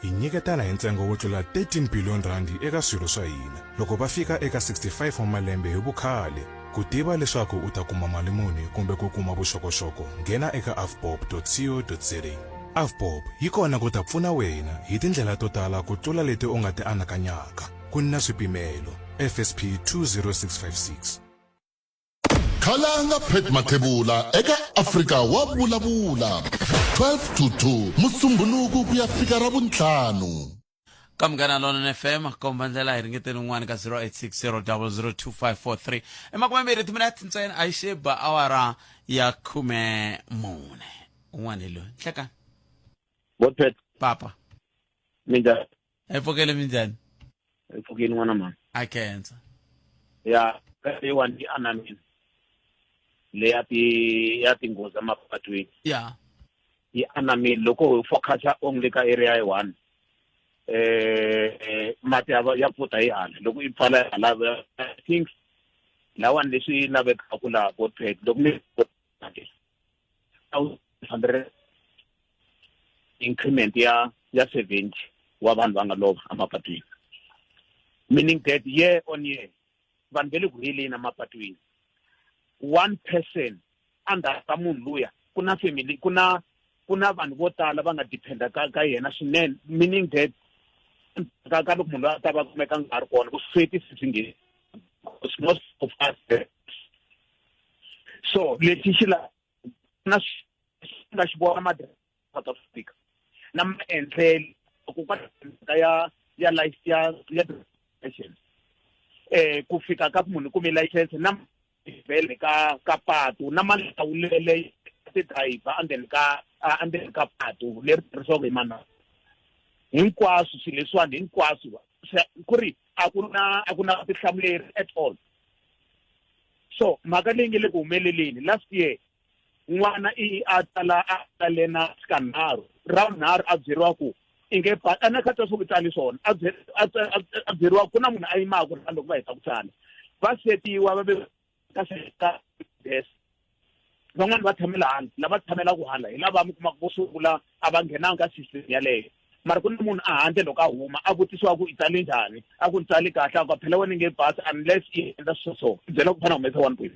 Hi nyiketana hi ntsengo wo tlula 13 biliyoni rhandi eka swirho swa hina loko va fika eka 65 wa malembe hi vukhale. Ku tiva leswaku u ta kuma mali muni kumbe ku kuma vuxokoxoko, nghena eka avbob.co.za. AVBOB yi kona ku ta pfuna wena hi tindlela to tala ku tlula leti u nga ti anakanyaka. Ku na swipimelo. FSP 20656. Khalanga Pat Mathebula eka Afrika wa vulavula 12 to 2 Musumbhunuku ku ya fika Ravuntlhanu. Ka Munghana Lonene FM komba ndlela hi ringeteni un'wana ka 0860002543 i makumembirhi timinete ntsena a yi xe ba awara ya 14 un'wana hi loyi nhlekani. Botpet. Papa. Minjhani? Hi pfukele minjhani? Hi pfukile n'wana mhani. A khensa. Ya leyiwani yi anamile le ya ti ya tinghozi emapatwini. Ya. Yi anamile loko hi focus only ka area yi one eh mati ya ya pfuta hi hala loko i pfala hala I think lawani leswi lavekaka laha Botpet loko mi increment ya ya 70 wa vanhu va nga lova emapatwini meaning that year on year vanhu va le ku heleni emapatwini one person endzhaku ka munhu luya ku na family ku na ku na vanhu vo tala va nga dependa ka ka yena swinene meaning that ka ka loko munhu a ta va kumeka nga ri kona vusweti se byi ngheni most of us. So lexi xi la na nga xi vona ma South Africa na maendlelo ku ka ya ya life ya ya license eh ku fika ka munhu kume license na vhele ka ka patu na malawulele ti-driver endzeni ka endzeni ka patu leri tirhisiwaka hi mana hinkwaswo swilo leswiwani hinkwaswo ku ri a ku na a ku na vutihlamuleri at all. So mhaka leyi nge le ku humeleleni last year n'wana i a tsala a tsale na kanharhu ra vunharhu a byeriwa ku i nge a na kha twa swo ku tsali swona a a byeriwa ku na munhu a yimaka ra loko va heta ku tsala va setiwa va ve ka ka desk van'wani va tshamela hala lava tshamelaka hala hi lava mi kumaka vo sungula a va nghenanga ka system yaleyo mara ku na munhu a handle loko a huma a vutisiwa ku i tsale njhani a ku ni tsale kahle a ku phela wena nge pasi unless i endla swo so i byela ku fana humesa 1.5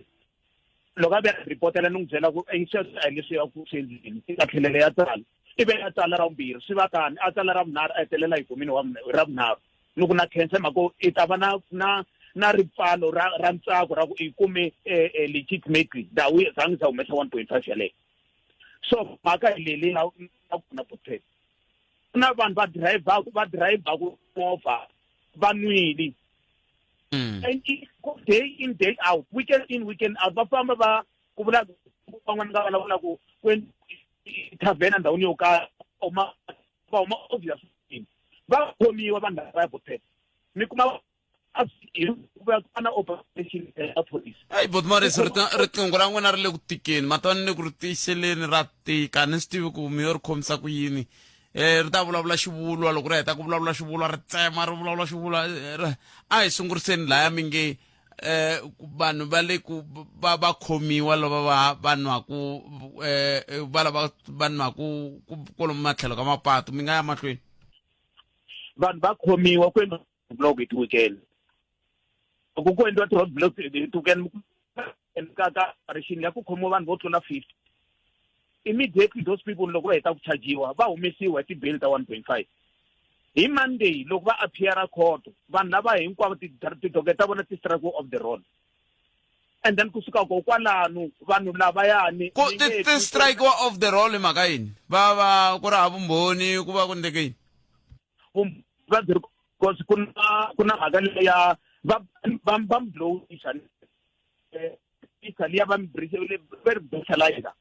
loko a ve a ripotela ni n'wi byela ku i sweswo a hi leswi ya ku swi endleni i ta tlhelela ya tsala i ve a tsala ra vumbirhi swi va tani a tsala ra vunharhu a hetelela yi kumini wa ra vunharhu ni ku na khensa mhaka i ta va na na na ripfalo ra ra ntsako ra ku i kume eh, eh, legitimately ndhawu yi zangi za humesa 1.5 yaleyo so mhaka hi leyi leyi nga kona botete ku na vanhu va dirayivhaku va dirayivhaku movha va nwile and day in day out weekend in weekend out va famba va ku vula van'wana nga vulavula ku ku thavhena ndhawini yo karhi huma va huma obvious va khomiwa vanhu lava ya botete mi kuma na operation ya police hayi bot Morris riqingho ra n'wina ri le ku tikeni matwani ni ku ri tiyiseleni ra tika ni swi tivi ku mi yo ri khomisa ku yini eh ri ta vulavula xivulwa loko ri heta ku vulavula xivulwa ri tsema ri vulavula xivulwa eh, a hi sunguriseni laya mi nge eh vanhu va le ku va va khomiwa lava va va nwaku eh va lava va nwaku kwalomu matlhelo ka mapatu mi nga ya mahlweni vanhu va khomiwa ku endliwa block hi ti-weekend loko ku endliwa ti-road block hi ti-weekend ka ka operation ya ku khomiwa vanhu vo tlula 50 immediately those people loko va heta ku chajiwa va humesiwa hi ti-bail ta 1.5 hi monday loko va appeara court vanhu lava hinkwavo tidocket ta vona ti strike off the road and then kusuka ko kwalano vanhu lavayani ku ti ti strike off the roll hi mhaka yini va va ku ri hava vumbhoni ku va ku ndleke yini va byi ri because ku na ku na mhaka leya va va va mi blowisa isa liya va mi va ri brutalizer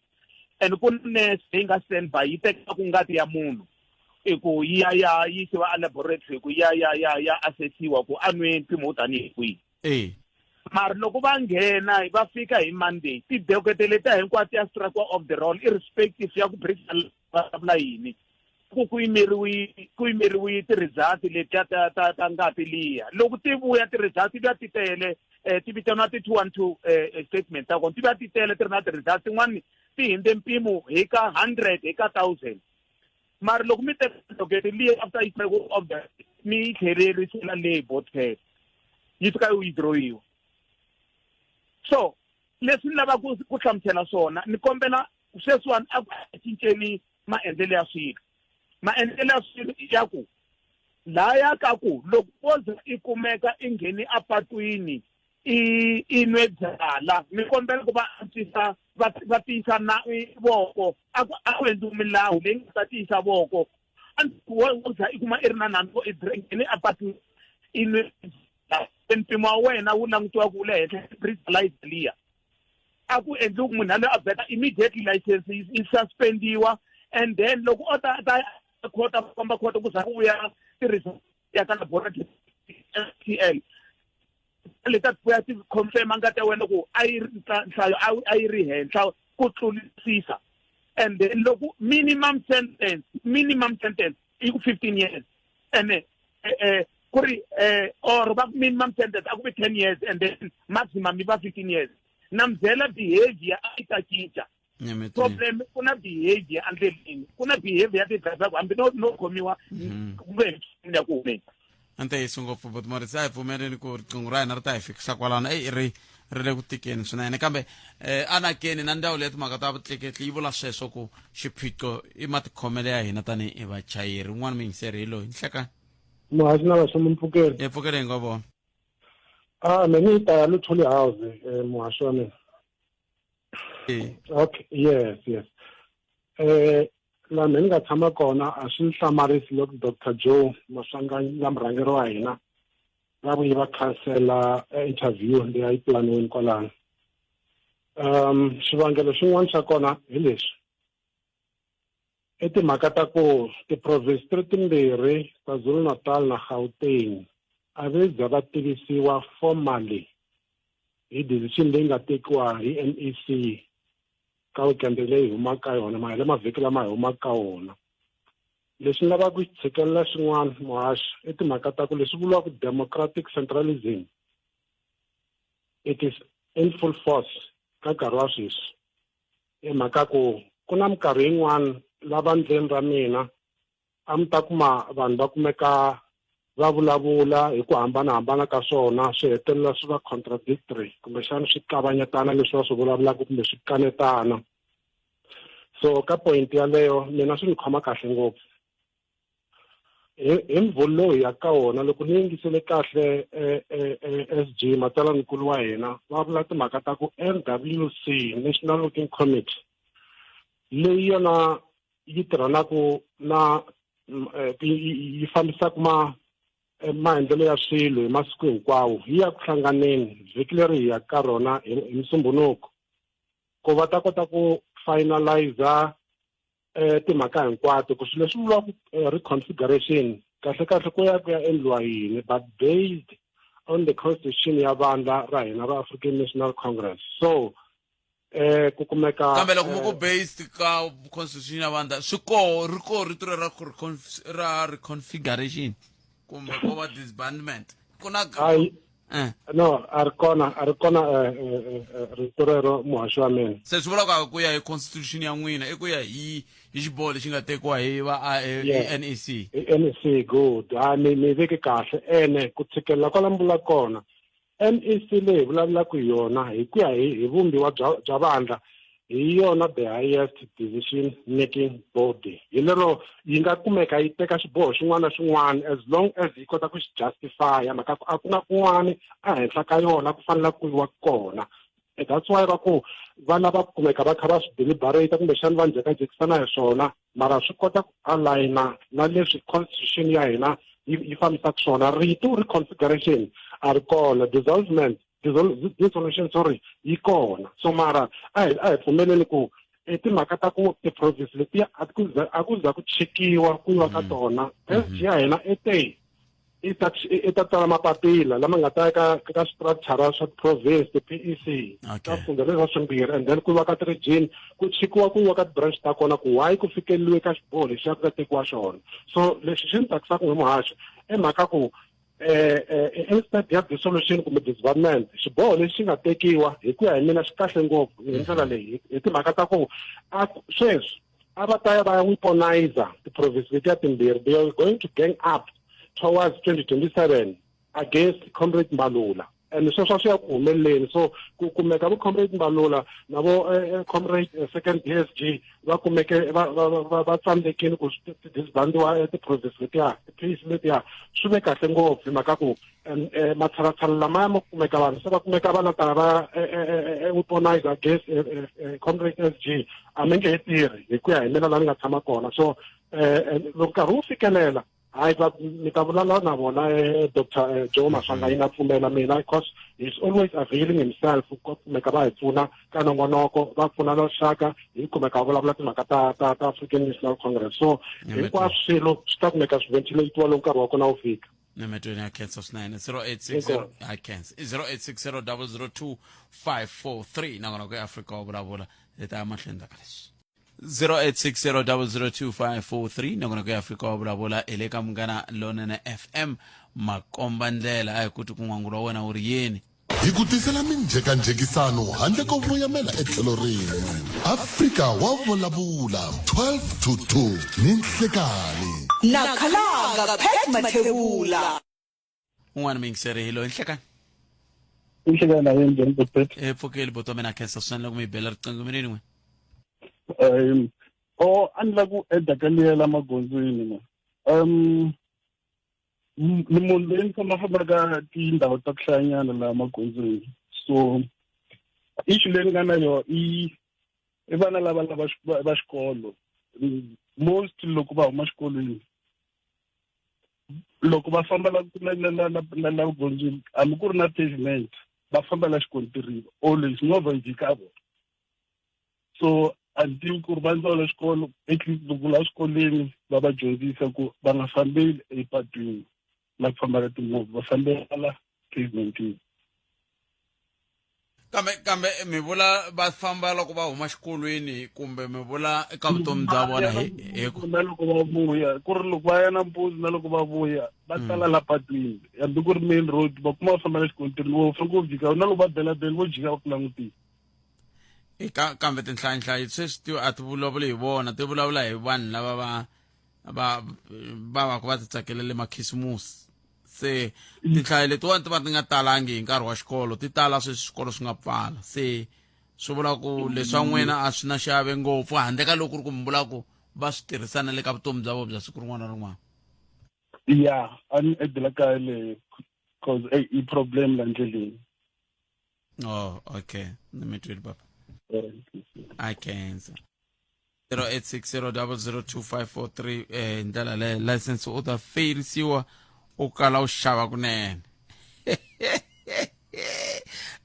and ku nurse leyi nga stand by yi tekaka ngati ya munhu i ku yi ya ya yisiwa a laboratory ku ya ya ya ya assessiwa ku a nwe mpimo wo tanihi kwihi e mara loko va nghena va fika hi monday tidokete letiya hinkwato ti ya strike off the roll irrespective ya ku vulavula yini ku ku yimeriwi ku yimeriwi ti-result letiya ta ta ta ngati liya loko ti vuya ti-result ti vuya ti tele um ti vitaniwa ti-212 um statement ta kona ti vuya ti tele ti ri na ti-result tin'wani ti hindze mpimo hi ka 100 hi ka 1000 mara loko mi teka dokete liya after yi of the mi yi tlhelerisela le botpet yi fika yi withdrawiwa so leswi ni lavaka ku hlamusela swona ni kombela sweswiwani a ku cinceni maendlelo ya swilo maendlelo ya swilo ya ku laya ka ku loko wo za i kumeka i ngheni apatwini i i nwe byala ni kombela ku va antswisa va va tiyisa na voko a ku a ku endliwi milawu leyi nga ta tiyisa voko wo za i kuma i ri na nandzu i nghene apatwini i nwe mpimo wa wena wu langutiwa ku wu le henhla breathalyzer liya a ku endliwi ku munhu yaloye a vheta immediately license yi suspendiwa and then loko o ta ta court a famba court ku za ku vuya tirhisa ya ka laboratory L leta vuya ti confirm ngati ya wena ku a yi ri nhlayo a yi ri henhla ku tlurisisa and then loko minimum sentence minimum sentence i ku 15 years ene eh, eh, ku ri eh, or va minimum sentence a ku vi 10 years and then maximum yi va 15 years na mbyela behavior a yi ta cinca problem ku na behavior endleleni ku na behavior ya ti-driver ku hambi no no khomiwa kumbe ya ku humeni a ntiyiso ngopfu but Morris a hi pfumeleni ku riqingho ra hina ri ta hi fikisa kwalano eyi ri ri le ku tikeni swinene kambe eh, anakeni na ndzawulo ya timhaka ta vutleketli yi vula sweswo ku xiphiqo i matikhomelo ya hina tanihi vachayeri un'wana muyingiseri hi loyi nhlekani muhaxi na vaxomi mpfukeni hi pfukele hi nga vona a me ni ta ya Luthuli House eh, muhaxi wa mina. Okay, yes, yes. Laha ni nga tshama kona a swi ni hlamarisi loko Dr. Joe Maswanganyi nga murhangeri wa hina va vuye va khansela interview leyi a yi pulaniweni kwalano. Xivangelo xin'wana xa kona hi leswi. I timhaka ta ku ti-province ti ri timbirhi KwaZulu-Natal na Gauteng a ve za va tivisiwa formally hi decision leyi nga tekiwa hi MEC ka weekend leyi humaka ka yona mahele mavhiki lama hi humaka ka wona. Leswi ni lavaka ku xi tshikelela xin'wana muhaxi i timhaka ta ku leswi vuriwaka democratic centralism it is in full force ka nkarhi wa sweswi. Hi mhaka ku ku na minkarhi yin'wana la vandleni ra mina a mi ta kuma vanhu va kumeka va vulavula hi ku hambanahambana ka swona swi hetelela swi va contradictory kumbexana swi kavanyetana leswi va swi vulavulaka kumbe swi kanetana. So ka point yaleyo mina swi ni khoma kahle ngopfu. Hi mvhulu lowu hi ya ka wona loko ni yingisele kahle SG matsalaninkulu wa hina va vula timhaka ta ku NWC National Working Committee leyi yona yi tirhanaka na yi fambisaka ma maendlelo ya swilo hi masiku hinkwawo yi ya ku hlanganeni vhiki leri hi ya ka rona hi Musumbhunuku ku va ta kota ku finalize timhaka hinkwato ku swilo leswi vuriwaka reconfiguration kahle kahle ku ya ku ya endliwa yini but based on the constitution ya vandla ra hina ra African National Congress. So ku kumeka kambe loko ku based ka constitution ya vandla swi koho ri koho rito ra ra reconfiguration kumbe ko va disbandment ku na No, a ri kona, a ri kona rito rero muhaxi wa mina. Se swi vula ku ya hi constitution ya n'wina i ku ya hi xiboho lexi nga tekiwa hi va NEC. Hi NEC, good. Ha ni veke kahle ene ku tshikelela kwala mi vula kona. NEC leyi hi vulavulaka hi yona hi ku ya hi vumbiwa bya vandla hi yona the highest decision making body. Hi lero yi nga kumeka yi teka xiboho xin'wana na xin'wana as long as yi kota ku xi justify mhaka ku a ku na kun'wana ehenhla ka yona ku fanele ku yiwa kona. That's why va ku va lava ku kumeka va kha va swi deliberate kumbexana va njhekanjhekisana hi swona mara swi kota ku aligna na leswi constitution ya hina yi fambisaka swona. Rito reconfiguration a ri kona, dissolvement dissolution sorry yi kona. So mara a hi pfumeleli ku i timhaka ta ku ti-province letiya a ku za ku chekiwa ku yiwa ka tona. SG ya hina i te i ta tsala mapapila lama nga ta ka ka structure swa ti-province ti-PEC ta fundza leswa swimbirhi and then ku yiwa ka ti-region ku chekiwa ku yiwa ka ti-branch ta kona ku why ku fikeleliwe ka xiboho lexiya ku ta tekiwa xona. So lexi xi ni tsakisaka hi muhaxo i mhaka ku instead ya dissolution kumbe disbandment xiboho lexi xi nga tekiwa hi ku ya hi mina xi kahle ngopfu hi ndlela leyi hi timhaka ta ku sweswi a va ta ya va ya weaponize ti-province letiya timbirhi. They are going to gang up towards 2027 against Comrade Mbalula and sweswo swi ya ku humeleleni. So ku kumeka vo Comrade Mbalula na vo Comrade second DSG va kumeke va tsandzekile ku disbandiwa ti-province letiya ti-PEC letiya swi ve kahle ngopfu hi mhaka ku matshalatshala lamaya ma kumeka vanhu se va kumeka va la ta va weaponize against Comrade SG a mi nge he tirhi hi ku ya hi mina laha ni nga tshama kona. So loko nkarhi wu fikelela hayi ni ta vulavula na vona Dr. Joe Maswanganyi na pfumela mina because he's always availing himself ku kumeka va hi pfuna ka nongonoko va pfuna na rixaka hi kumeka va vulavula timhaka ta African National Congress. So hinkwaswo swilo swi ta kumeka swi ventilatiwa loko nkarhi wa kona wu fika. Nemetweni ya khensa swinene 0860 ya khensa 0860 002 543 nakona ku Afrika wa vulavula hi ta ya mahlweni ka leswi 0860 002 nakona ku Afrika wa vulavula hi le ka Munghana Lonene FM makomba ndlela a hi kuti ku n'wangulo wa wena wu ri yini. Hi ku tisela minjhekanjhekisano handle ko voyamela etlhelo rin'we. Afrika wa vulavula 12 to 2 ni nhlekani. Na Khalanga Pat Mathebula. Un'wana muyingiseri hi loyi nhlekani. Nhlekani na yena njhani Bot? E pfukeli boto mina khensa swinene loko mi yi bela riqingho mina yin'we. A ni lava ku eda ka liya la magondzweni ma. Ni munhu loyi ni fambafambaka tindhawu ta ku hlayanyana laha magondzweni. So Issue leyi ni nga na yona i i vana lava lava va xikolo. Most loko va huma xikolweni loko va famba la la la la la la gondzweni hambi ku ri na pavement va famba la xikontirini always movha yi jika vona so a ni tivi ku ri va ndzawulo ya xikolo at least loko la swikolweni va va dyondzisa ku va nga fambeli epatwini la ku fambaka timovha va fambela la pavementini kambe kambe mi vula va famba loko va huma xikolweni kumbe mi vula eka vutomi bya vona hi hi ku na loko va vuya ku ri loko va ya nampundzu na loko va vuya va tala la patwini hambi ku ri main road va kuma va famba la xikontirini vo fanele ku jika na loko va bela bele vo jika va ku langutisa eka kambe tinhlayanhlayo sweswi ti a ti vulavuli hi vona ti vulavula hi vanhu lava va va va va ku va ti tsakelele makhisimusi se tinhlayo letiwani ti va ti nga talangi hi nkarhi wa xikolo ti tala sweswi swikolo swi nga pfala se swi vula ku leswa n'wina a swi na xiave ngopfu handle ka loko ku ri ku mi vula ku va swi tirhisa na le ka vutomi bya vona bya siku rin'wana na rin'wana ya a ni edela kaya leyo cause eyi i problem la ndleleni Oh, okay. Ni mi twile papa. I can't. 0860002543 eh hi ndlela leyo license u ta feyirisiwa u kala u xava kunene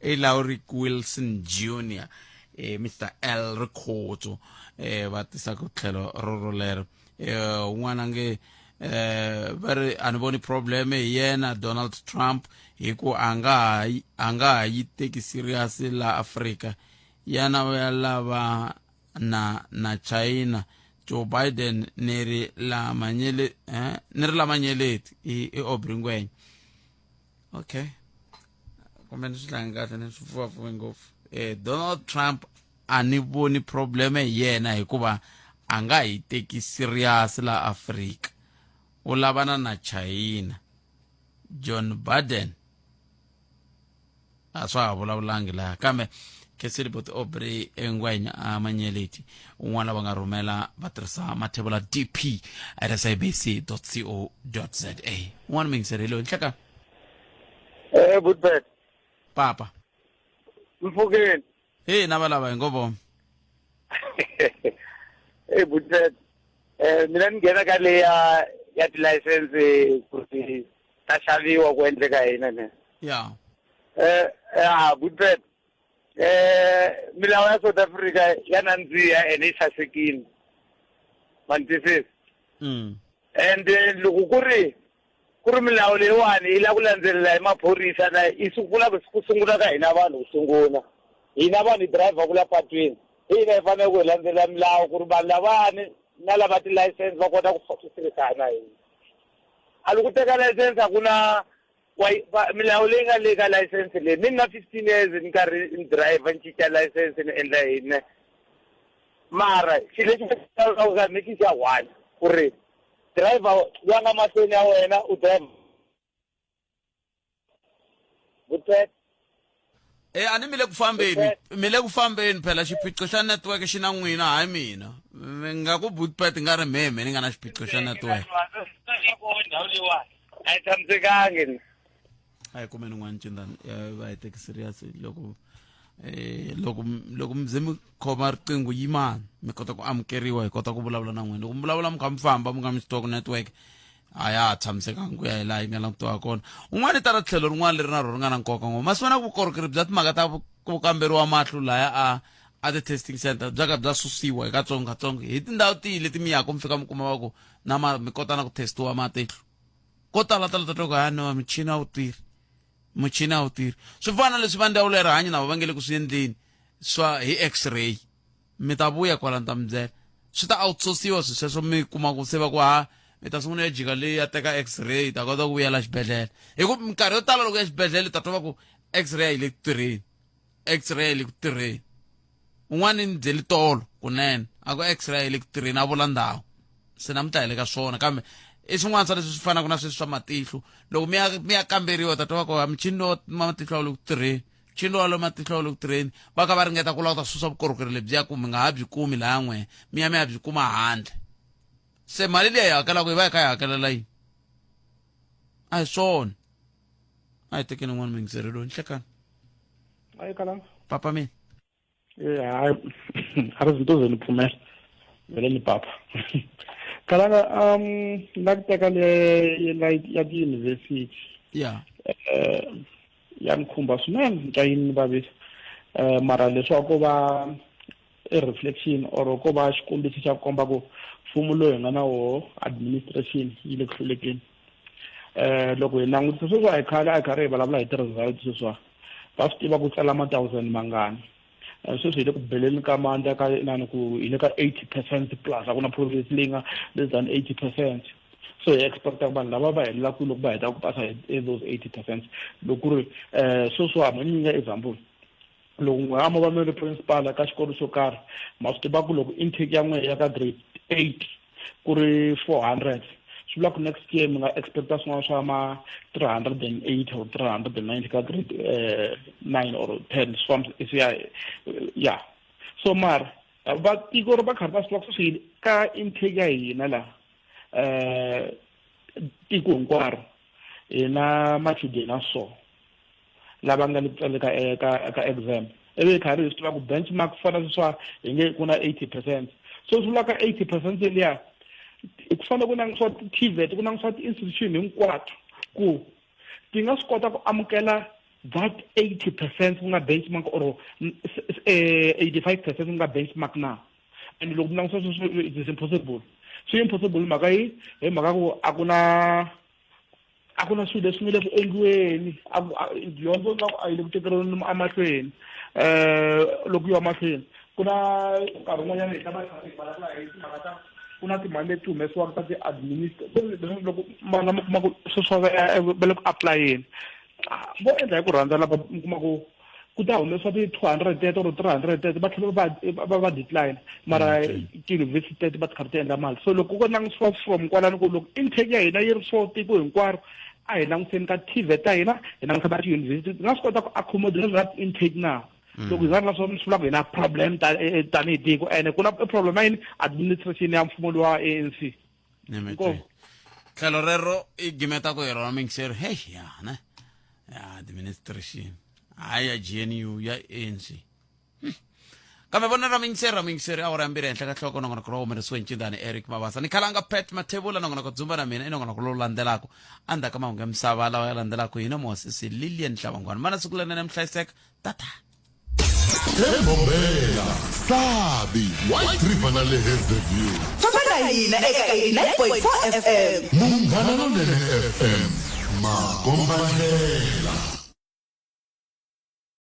i Lawrick Wilson Jr eh Mr L Rikhotso eh va tisa ku tlhelo ro rolero eh un'wana nge eh va ri a ni voni problem hi yena Donald Trump hi ku a nga ha a nga ha yi teki serious la Afrika yana ya lava na na China Joe Biden ni ri la manyele eh ni ri la manyeleti i i Aubrey Ngwenya okay kumbe ni swi hlangi kahle ni swi pfuvafuve ngopfu eh Donald Trump a ni voni probleme hi yena hikuva a nga hi teki serious la Afrika u lavana na China John Biden a swa ha vulavulangi laha kambe Khensile Boti Aubrey Engwenya a Manyeleti un'wana lava nga rhumela va tirhisa mathebula dp at sabc co za un'wana muyingiseri loyi nhleka Eh Budbet papa Mfukeni Hey na valava hi ngo vo. Hey Budbet eh mina ni nghena ka leya ya tilayisense ku ri ta xaviwa ku endleka yini ne Ya. Eh ah Budbet eh milawu ya South Africa ya nandziha ene yi sasekile ma ni twisisa and loko ku ri ku ri milawu leyiwani yi lava ku landzelela hi maphorisa na yi sungula ku sungula ka hina vanhu ku sungula hina vanhu hi driver ku la patwini hi hina hi fanele ku hi landzelela milawu ku ri vanhu lavani na lava tilayisense va kota ku tirhisana na hina a loko teka layisense a ku na milawu leyi nga le ka layisense leyi mi na 15 years ni karhi ni driver ni cinca layisense ni endla yini mara xilo lexi nga ni xi xa one ku ri driver ya nga mahlweni ya wena u driver Vuthet Eh a ni mi le ku fambeni mi le ku fambeni phela xiphiqo xa network xi na n'wina hayi mina mi nga ku bootpet nga ri mhemhe ni nga na xiphiqo xa network ndhawu leyiwani a yi tshamisekangi a hi kumeni n'wana cindani va hi teki serious loko eh loko loko mi ze mi khoma riqingho yimani mi kota ku amukeriwa hi kota ku vulavula na n'wina loko mi vulavula mi kha mi famba mi nga mi swi tiva ku network a ya ha tshamisekanga ku ya hi laha yi nga langutiwa kona un'wana i ta ra tlhelo rin'wana leri na rona ri nga na nkoka ngopfu ma swi vona vukorhokeri bya timhaka ta ku kamberiwa mahlo laya a a ti-testing center bya ka bya susiwa hi katsongo katsongo hi tindhawu tihi leti mi yaka mi fika mi kuma va ku na ma mi kota na ku testiwa matihlo ko tala tala ta twa ku ha no michini a wu tirhi muchini a wu tirhi swi fana na leswi va ndzawulo ya rihanyo na va va nge le ku swi endleni swa hi x-ray mi ta vuya kwala ni ta mi byela swi ta outsourciwa swi sweswo mi kuma ku se va ku ha mi ta sungula ya jika leyi ya teka x-ray ta kota ku vuyela xibedhlele hi ku minkarhi yo tala loko ya xibedhlele ta twa va ku x-ray a yi le ku tirheni x-ray a yi le ku tirheni un'wana ni byeli tolo kunene a ku x-ray yi le ku tirheni a vula ndhawu se namuntlha hi le ka swona kambe i swin'wana swa leswi swi fanaka na sweswi swa matihlo loko mi ya mi ya kamberiwa ta twa va ku michini lowa matihlo a wu le ku tirheni michini lowa matihlo a wu le ku tirheni va kha va ringeta ku lava ku ta susa vukorhokeri lebyiya ku mi nga ha byi kumi laha n'we mi ya mi ya byi kuma handle se mali leyi hi hakelaka yi va yi kha yi hakelela yini a hi swona a hi tekeni n'wana muyingiseri loyi nhlekani ayi kalanga papa mina. Hayi, a ri zinto zeni pfumela vele ni papa kalanga na ku teka le ya tiyunivhesiti ya ya ni khumba swinene ni twa yi ni vavisa mara leswaku ko va i reflection or ko va xikombiso xa ku komba ku mfumo lowu hi nga na woho administration yi le ku hlulekeni. Loko hi langutisa sweswi a hi khale a hi karhi hi vulavula hi ti-result sweswiwa va swi tiva ku tsala ma-thousand mangani. Sweswi hi le ku beleni ka mandla ka inani ku hi le ka 80% plus, a ku na province leyi nga less than 80%. So hi expecta ku vanhu lava va helela kwihi loko va heta ku pasa hi those 80%. Loko ku ri sweswiwa mi nyika example, loko n'we mo va mi ri principal ka xikolo xo karhi, ma swi tiva ku loko intake ya n'we ya ka grade 8 ku ri 400, swi vula ku next year mi nga expecta swin'wana swa ma 380 or 390 ka grade 9 or 10, swi famba swi ya ya. So mara va tiko ri va karhi va swi tiva ku sweswi ka intake ya hina laha tiko hinkwaro hi na machudeni ya so lava nga le ku tsaleni ka exam, ivi hi karhi hi swi tiva ku benchmark ku fana sweswiwa hi nge ku na 80%. So swi vula ka 80% liya ku fanele ku langutisiwa ti-TVET, ku langutisiwa ti-institution hinkwato ku ti nga swi kota ku amukela that 80% ku nga benchmark or 85% ku nga benchmark na. And loko mi langutisa sweswo, it is impossible. Swi impossible mhaka yi hi mhaka ku a ku na a ku na swilo leswi nga le ku endliweni, a ku dyondzo nga ku a yi le ku tekeriweni emahlweni. Loko yi ya mahlweni ku na nkarhi wun'wanyana hi ta va hi karhi hi vulavula hi timhaka ta ku na timali leti humesiwaka ta ti-administer, leswaku loko vana mi kuma ku sweswi va le ku apulayeni, vo endla hi ku rhandza lava mi kuma ku ku ta humesiwa ti-200 teto or 300 teto, va tlhela va decline, mara tiyunivhesiti teto va ti karhi ti endla mali. So loko ku langutisiwa from kwalano ku loko intake ya hina yi ri so tiko hinkwaro, a hi langutiseni ka TVET ta hina, hi langutisa na tiyunivhesiti ti nga swi kota ku accommodate that intake na. Loko hi nga ri na swona, swi vula ku hi na problem tanihi tiko, ene ku na problem ya yini? Administration ya mfumo lowa ANC. Inkomu. Tlhelo rero i gimeta ku hi rona mingiseri hey ya ne ya administration hayi ya GNU ya ANC. Kambe vona ra mingiseri ra mingiseri awara ya mbirhi henhla ka nhloko, nongonoko lowu humelerisiwe ncindani Eric Mabasa ni khalanga Pat Mathebula. Nongonoko dzumba na mina i nongonoko lowu landzelaka endzhaku ka mahungu ya misava lawa ya landzelaka hina muhosisi Lilian Hlabangwana. Mana siku lenene mi hlayiseka tata. Ebombela, Sabi, White River na le Hazyview. Famba na hina eka 89.4 FM. Munghana Lonene FM, makombandlela.